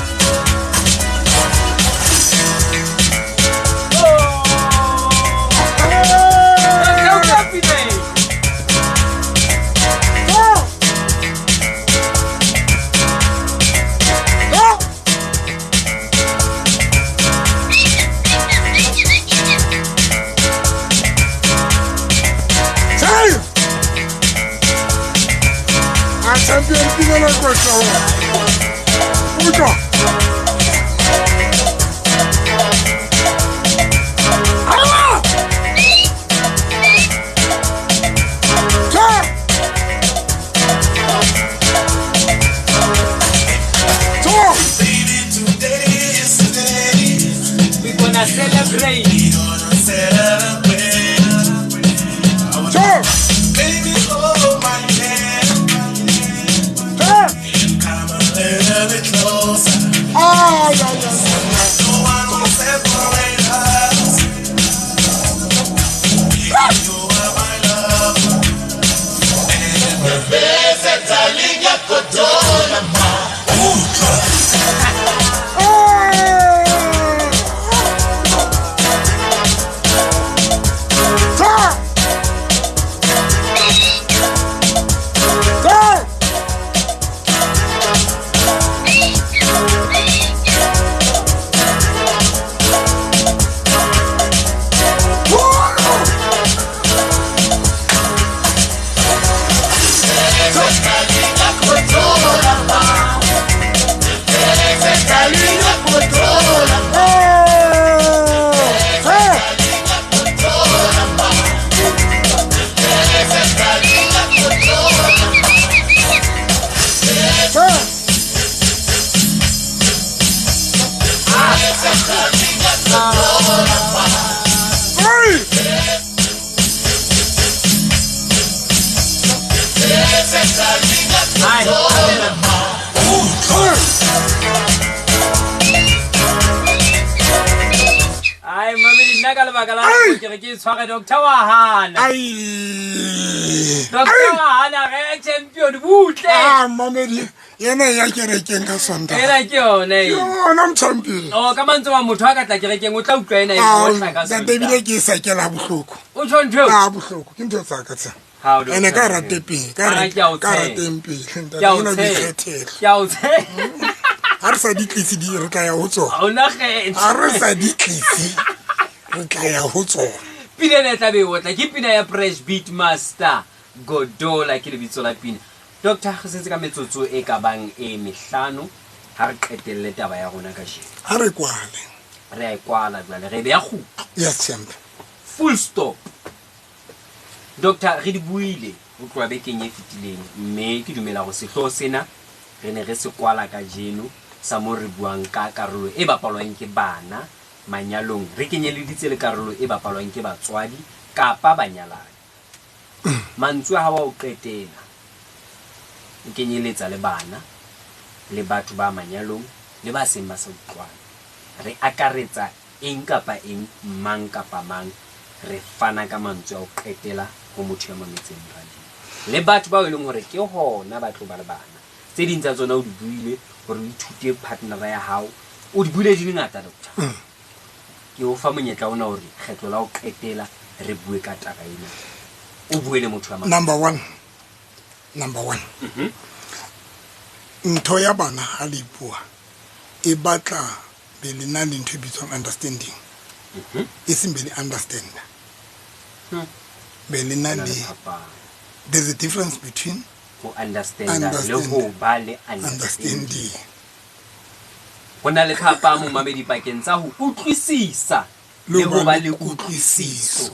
Champion pina la kotla wa. Utlwa. Ah! Tjho! Tjho! We gonna celebrate. Tjho! Ai, mamedi nna ka lebaka la nako ke re ke tshware doctor wa hana. Ai. Doctor wa hana re champion butle. Ah, mamedi yena ya kerekeng ka Sontaga. Ena ke yona e. Yona mothampile. Oh, ka mantswe a motho a ka tla kerekeng o tla utlwa ena e otla ka Ntate ebile Sontaga. ke e sakela bohloko. O tjho ntho eo? A bohloko ke ntho tsa ka tsa. Ha o Ene ka rate pele, ka Ah, rate ke a o ka tshepa. rateng pele. Ntate Ke a o ona tshepa. dikgethelo. Ke a o tshepa. Ha re sa di tlise di re tla ya ho tsona. Ha ona kgetho. Ha re sa di tlise re tla ya ho tsona. Pina ena e tla be e otla ke pina ya Fresh Beat Master Godola ke lebitso la pina. Doctor re setse ka metsotso e ka bang e mehlano ha re qetelle taba ya rona kajeno. Ha re kwale. Re a e kwala jwale re beya kgutlo. Yes, champ. Full stop. Doctor re di buile ho tloha bekeng e fetileng mme ke dumela hore sehlooho sena re ne re se kwala kajeno sa mo re buang ka karolo e bapalwang ke bana manyalong re kenyeleditse le karolo e bapalwang ke batswadi kapa banyalani. Mantswe a hao a ho qetela o kenyeletsa le bana le batho ba manyalong le ba seng ba sa utlwane. Re akaretsa eng kapa eng mang kapa mang re fana ka mantswe a ho qetela ho motho ya mametseng radio. Le batho bao e leng hore ke hona ba tlo ba le bana. Tse ding tsa tsona o di buile hore o ithute partner ya hao. O di buile di le ngata doctor. Ke o fa monyetla ona hore kgetlo la ho qetela re bue ka taba ena. O bue le motho ya mametseng. Number one. Number one. Ntho ya bana ha le bua e batla be le na le ntho e bitswang understanding. E seng be le understand. Be le na Na le le phapang. there's a difference between Ho understand le Understand. ho ba le understanding. understanding. Ho na le phapang momamedi pakeng tsa ho utlwisisa le ho ba le kutlwisiso.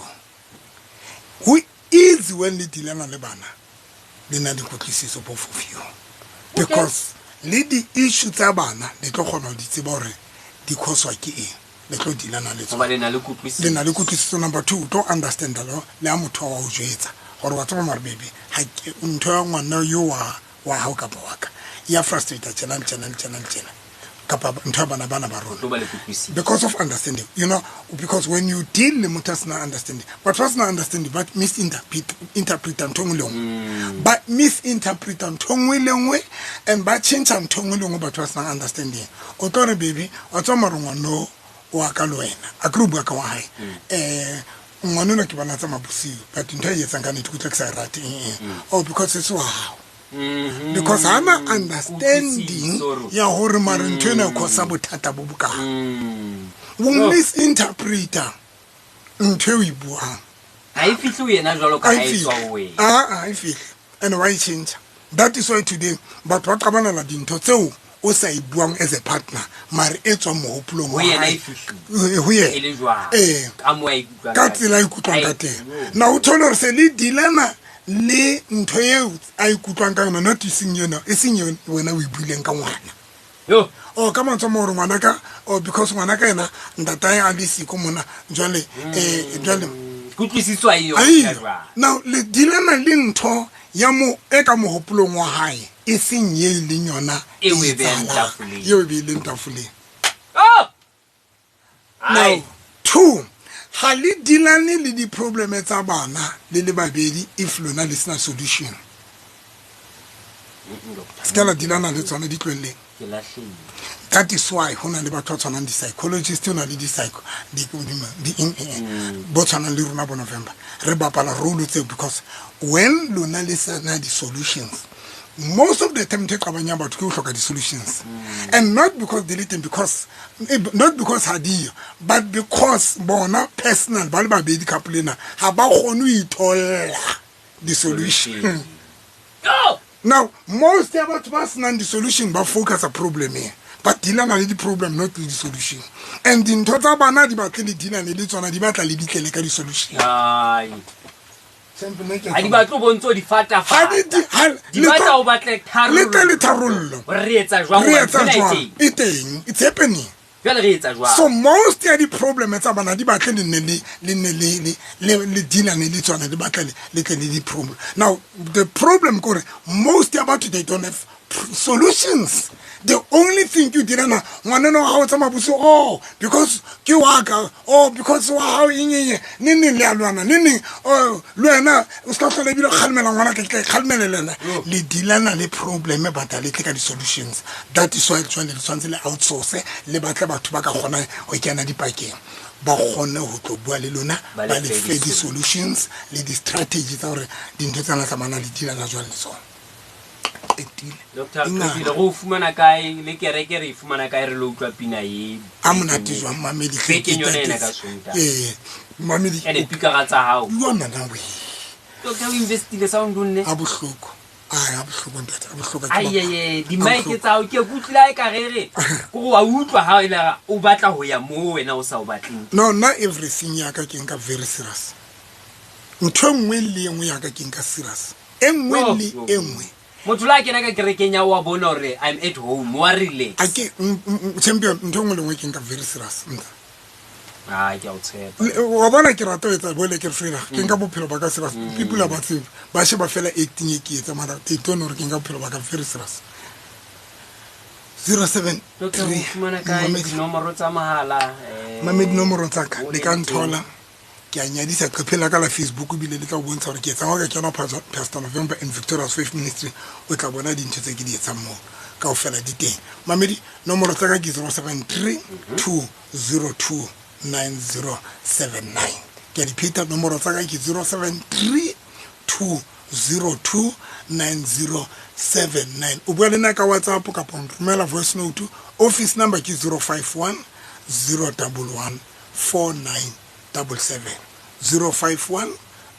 Ho easy when le dealana le bana le na le kutlwisiso both of you. Because le di-issue tsa bana le tlo kgona ho di tseba hore di cause-wa ke eng. Le tlo dealana le Ho ba tsona. le na le kutlwisiso. Le na le kutlwisiso. Number two, o tlo understanda le ha motho wa o jwetsa gore wa tseba mare baby ha ke ntho ya ngwana yo wa hao kapa wa ka ya frustrate tjena le tjena le tjena le tjena kapa ntho ya bana bana ba rona. Tlo ba le kutlwisiso. Because of understanding, you know, because when you deal le motho a sena understanding, batho ba sena understanding ba misinterpreta ntho e nngwe le nngwe. Ba misinterpreta ntho e nngwe le nngwe and ba tjhentjha ntho e nngwe le nngwe batho ba sena understanding. O tlo re baby, wa tseba mare ngwano wa ka le wena, a ke re o bua ka wa hae. Ngwana enwa ke bona a tsamaya bosiu, but ntho e etsang ka nnete ke utlwa ke sa e rate, eh, eh. Oh, because e se wa hao. Because ha na understanding Kutlwisiso. ya hore mare ntho ena e cause bothata bo bokae. O misinterpreta ntho eo o e buang. Ha e fihle ho yena jwalo ka Ha ha e e tswa fihle. ho wena. Ah, ha e fihle. And wa e tjhentjha. That is why today batho ba qabanela dintho tseo o sa e buang as a partner, mare e tswang mohopolong Ho wa yena hae. e fihlile. Ho yena. E le jwang? Eh. Ka moo a ikutlwang Ka ka tsela a teng. ikutlwang ka Ai, teng. yo. Na o thole hore se le dealana le ntho eo a ikutlwang ka yona, not eseng yona, eseng yona wena o e buileng ka ngwana. Yo. Oh, ka mantswe a mang hore ngwanaka, oh, because ngwanaka yena ntatae a le siko mona, jwale, jwale. Kutlwisiso ha eyo Aiyo. ya jwang. Now, le dealana le ntho ya mo, e ka mohopolong wa hae, e seng ye e leng yona Eo e e behang etsahalang. tafoleng. Eo e beileng tafoleng. Oh! Now, Ai. two, ha le dealane le di-probleme tsa bana le le babedi if lona le sena solution. Se ka la dealana le tsona, di tlohelleng. Ke lahlehile. That is why ho na le batho ba tshwanang di-psychologist, ho na le di-psycho di eng eng bo tshwanang le rona bo November, re bapala role tseo, because when lona le sena di-solutions, most of the time ntho e qabang ya batho ke ho hloka di-solutions, and not because di le teng, because not because ha diyo, but because bona personal ba le babedi, couple ena, ha ba kgone ho itholla di-solution. Yo! Now most ya batho ba senang di-solution ba focusa problemeng, ba dealana le di-problem, not le di-solution, and dintho tsa bana di batle le dealane le tsona, di batla le ditlele ka di-solution. Ai. Champion, ne ke Ha di batle o bontse o di Ha fatafata. di Di batla o batle tharollo. Le tle le tharollo. Hore re etsa jwang Re hobane etsa tsena e jwang? teng. E teng, it's happening. Jwale re etsa jwang? So most ya di-problem tsa bana di batle le nne le nne le dealane le tsona, di batla le tle le di-problem. Now the problem ke hore most ya batho, they don't have solutions. The only thing ke o dirana ngwaneno wa hao tsamaya bosigo, oh, because ke wa ka, oh, because wa hao eng eng, neng neng le a lwana, neng neng, oh, le wena o se ka hlola ebile o kgalemela ngwana ka, ke tla e kgalemela le wena. Le dealana le problem, but ha le tle ka di-solutions. That is why jwale le tshwanetse le outsource, le batle batho ba ka kgonang ho kena dipakeng, ba kgone ho tlo bua le lona, Ba ba le le fe fe di-solutions le di-strategy tsa hore dintho tsena tsa bana le dealana jwang le tsona. Qetile. Doctor E ngata. Qetile, re o fumana kae, le kereke re e fumana kae, re lo utlwa pina e? A monate jwang, mamedi? Bekeng yona ena ka Sontaha. Ee, mamedi. Ene pikara tsa hao. Yona na we. Doctor, o investile sound nne. A bohloko. Ai, a bohloko ntate, a bohloko. Ai ai ai, di-mic tsa hao ke kutlwile ha e ka re re. Kore wa utlwa ha e le o batla ho ya moo wena o sa o batleng. No, nna everything ya ka ke nka very serious. Ntho e nngwe le e nngwe ya ka ke nka serious. E nngwe Oh, le oh, e nngwe. Motho la kena ka kerekeng ya wa bona hore I'm at home, wa relax. A ke champion, ntho e nngwe le nngwe ke nka very serious. Nta. Ah, ke a o tshepa. Wa bona ke rata ho etsa bole ke free, ke nka bophelo ba ka serious. People ba tsebe, ba sheba fela acting e ke etsa, mara they don't know hore ke nka bophelo ba ka very serious. 07 Doctor, o fumana kae dinomoro tsa mohala? Mamedi, nomoro tsa ka o le ka le nthola, ke a nyadisa qepheng la ka la Facebook, ebile le tla o bontsha hore ke etsang. Ha o ka kena Pastor November and Victorious Faith Ministry, o tla bona dintho tse ke di etsang moo kaofela di teng. Mamedi, nomoro tsa ka ke 073 202 9079. Ke a di pheta, nomoro tsa ka ke 073 202 9079. O bua le nna ka WhatsApp kapa o nromela voice note. Office number ke 051 011 4977, 051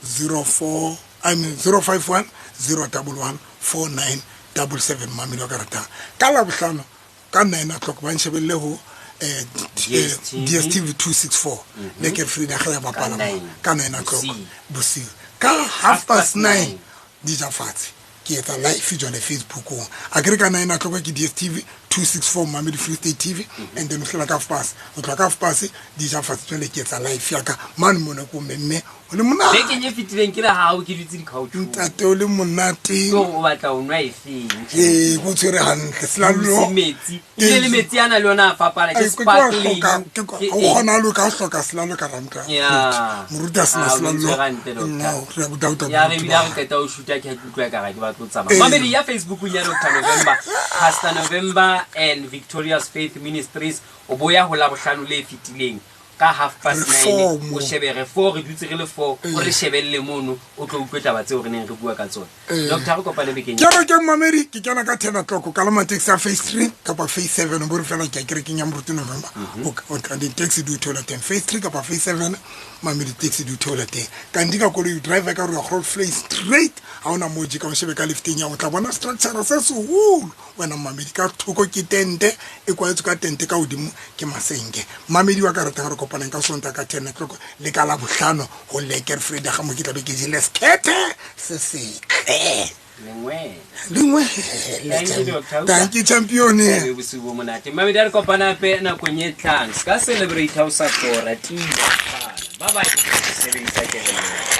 04, I mean 051 011 4977. Mamedi wa ka ratang, ka Labohlano ka 9 o'clock ba nshebelle ho DSTV. DStv 264 le ke Frida ga ya bapala Ka mo 9 ka 9 o'clock bosiu. Bosiu ka half past 9 9 di ja fatshe, ke etsa live jwale Facebookong. A kere ka 9 o'clock ke DStv 264, Mamedi Free State TV, and then o hlola ka half past, o tloha ka half past di ja fatshe, jwale ke etsa live ya ka mane mona ko memme o le monate. Bekeng e fetileng ke le hao ke dutse di-couchong. Ntate, o le monate. Ke hore o batla ho nwa efeng? Ee, ko tshwere hantle selallo. Se metsi. Ebile le metsi ana le yona a fapana, ke Ai, ke wa sparkling. O kgona ho loka, o hloka selallo ka ramka Yeah. moruti a sena Ah, o selallo. ntshwere hantle, doctor. No, re a doubt Ya re moruti ebile ha wa re qeta ho shoota, ke ha ke utlwa ekare ke batla ho tsamaya. Ee. Mamedi ya Facebookong ya Dr. November, Pastor November and Victorious Faith Ministries, o boya ho Labohlano le fetileng ka half past Re nine. four moo. O shebe re four, re dutse re le four, o re shebelle mono, o tlo utlwe taba tseo re neng re bua ka tsona. Ee. Doctor, re kopane bekeng. Ke re ke mamedi, ke kena ka 10 o'clock ka la taxi ya phase 3 kapa phase 7, o bo re fela ke ya kerekeng ya moruti November. O tla di-taxi di o theola teng, phase 3 kapa phase 7. Mamedi, taxi di o theola teng. Kanti ka koloi o driver ka gore ya Grootvlei straight, ha ona moo jeka, o shebe ka lefteng ya o tla bona structure se seholo wena mamedi. Ka thoko ke tente e kwaletswe ka tente, ka hodimo ke masenke. Mamedi wa ka ratang, re kopaneng ka Sontaha ka 10 o'clock le ka Labohlano ho Lekker Vrydag, mo ke tlabe ke jele sekhethe se setle. Lengwe. Lengwe. Thank you, Doctor. Thank you, champion. Ebe bosiu bo monate. Mamedi, a re kopana hape nakong e tlang. Se ka celebrate ha o sa kora, tima. Bye bye. Sebedisa kelello.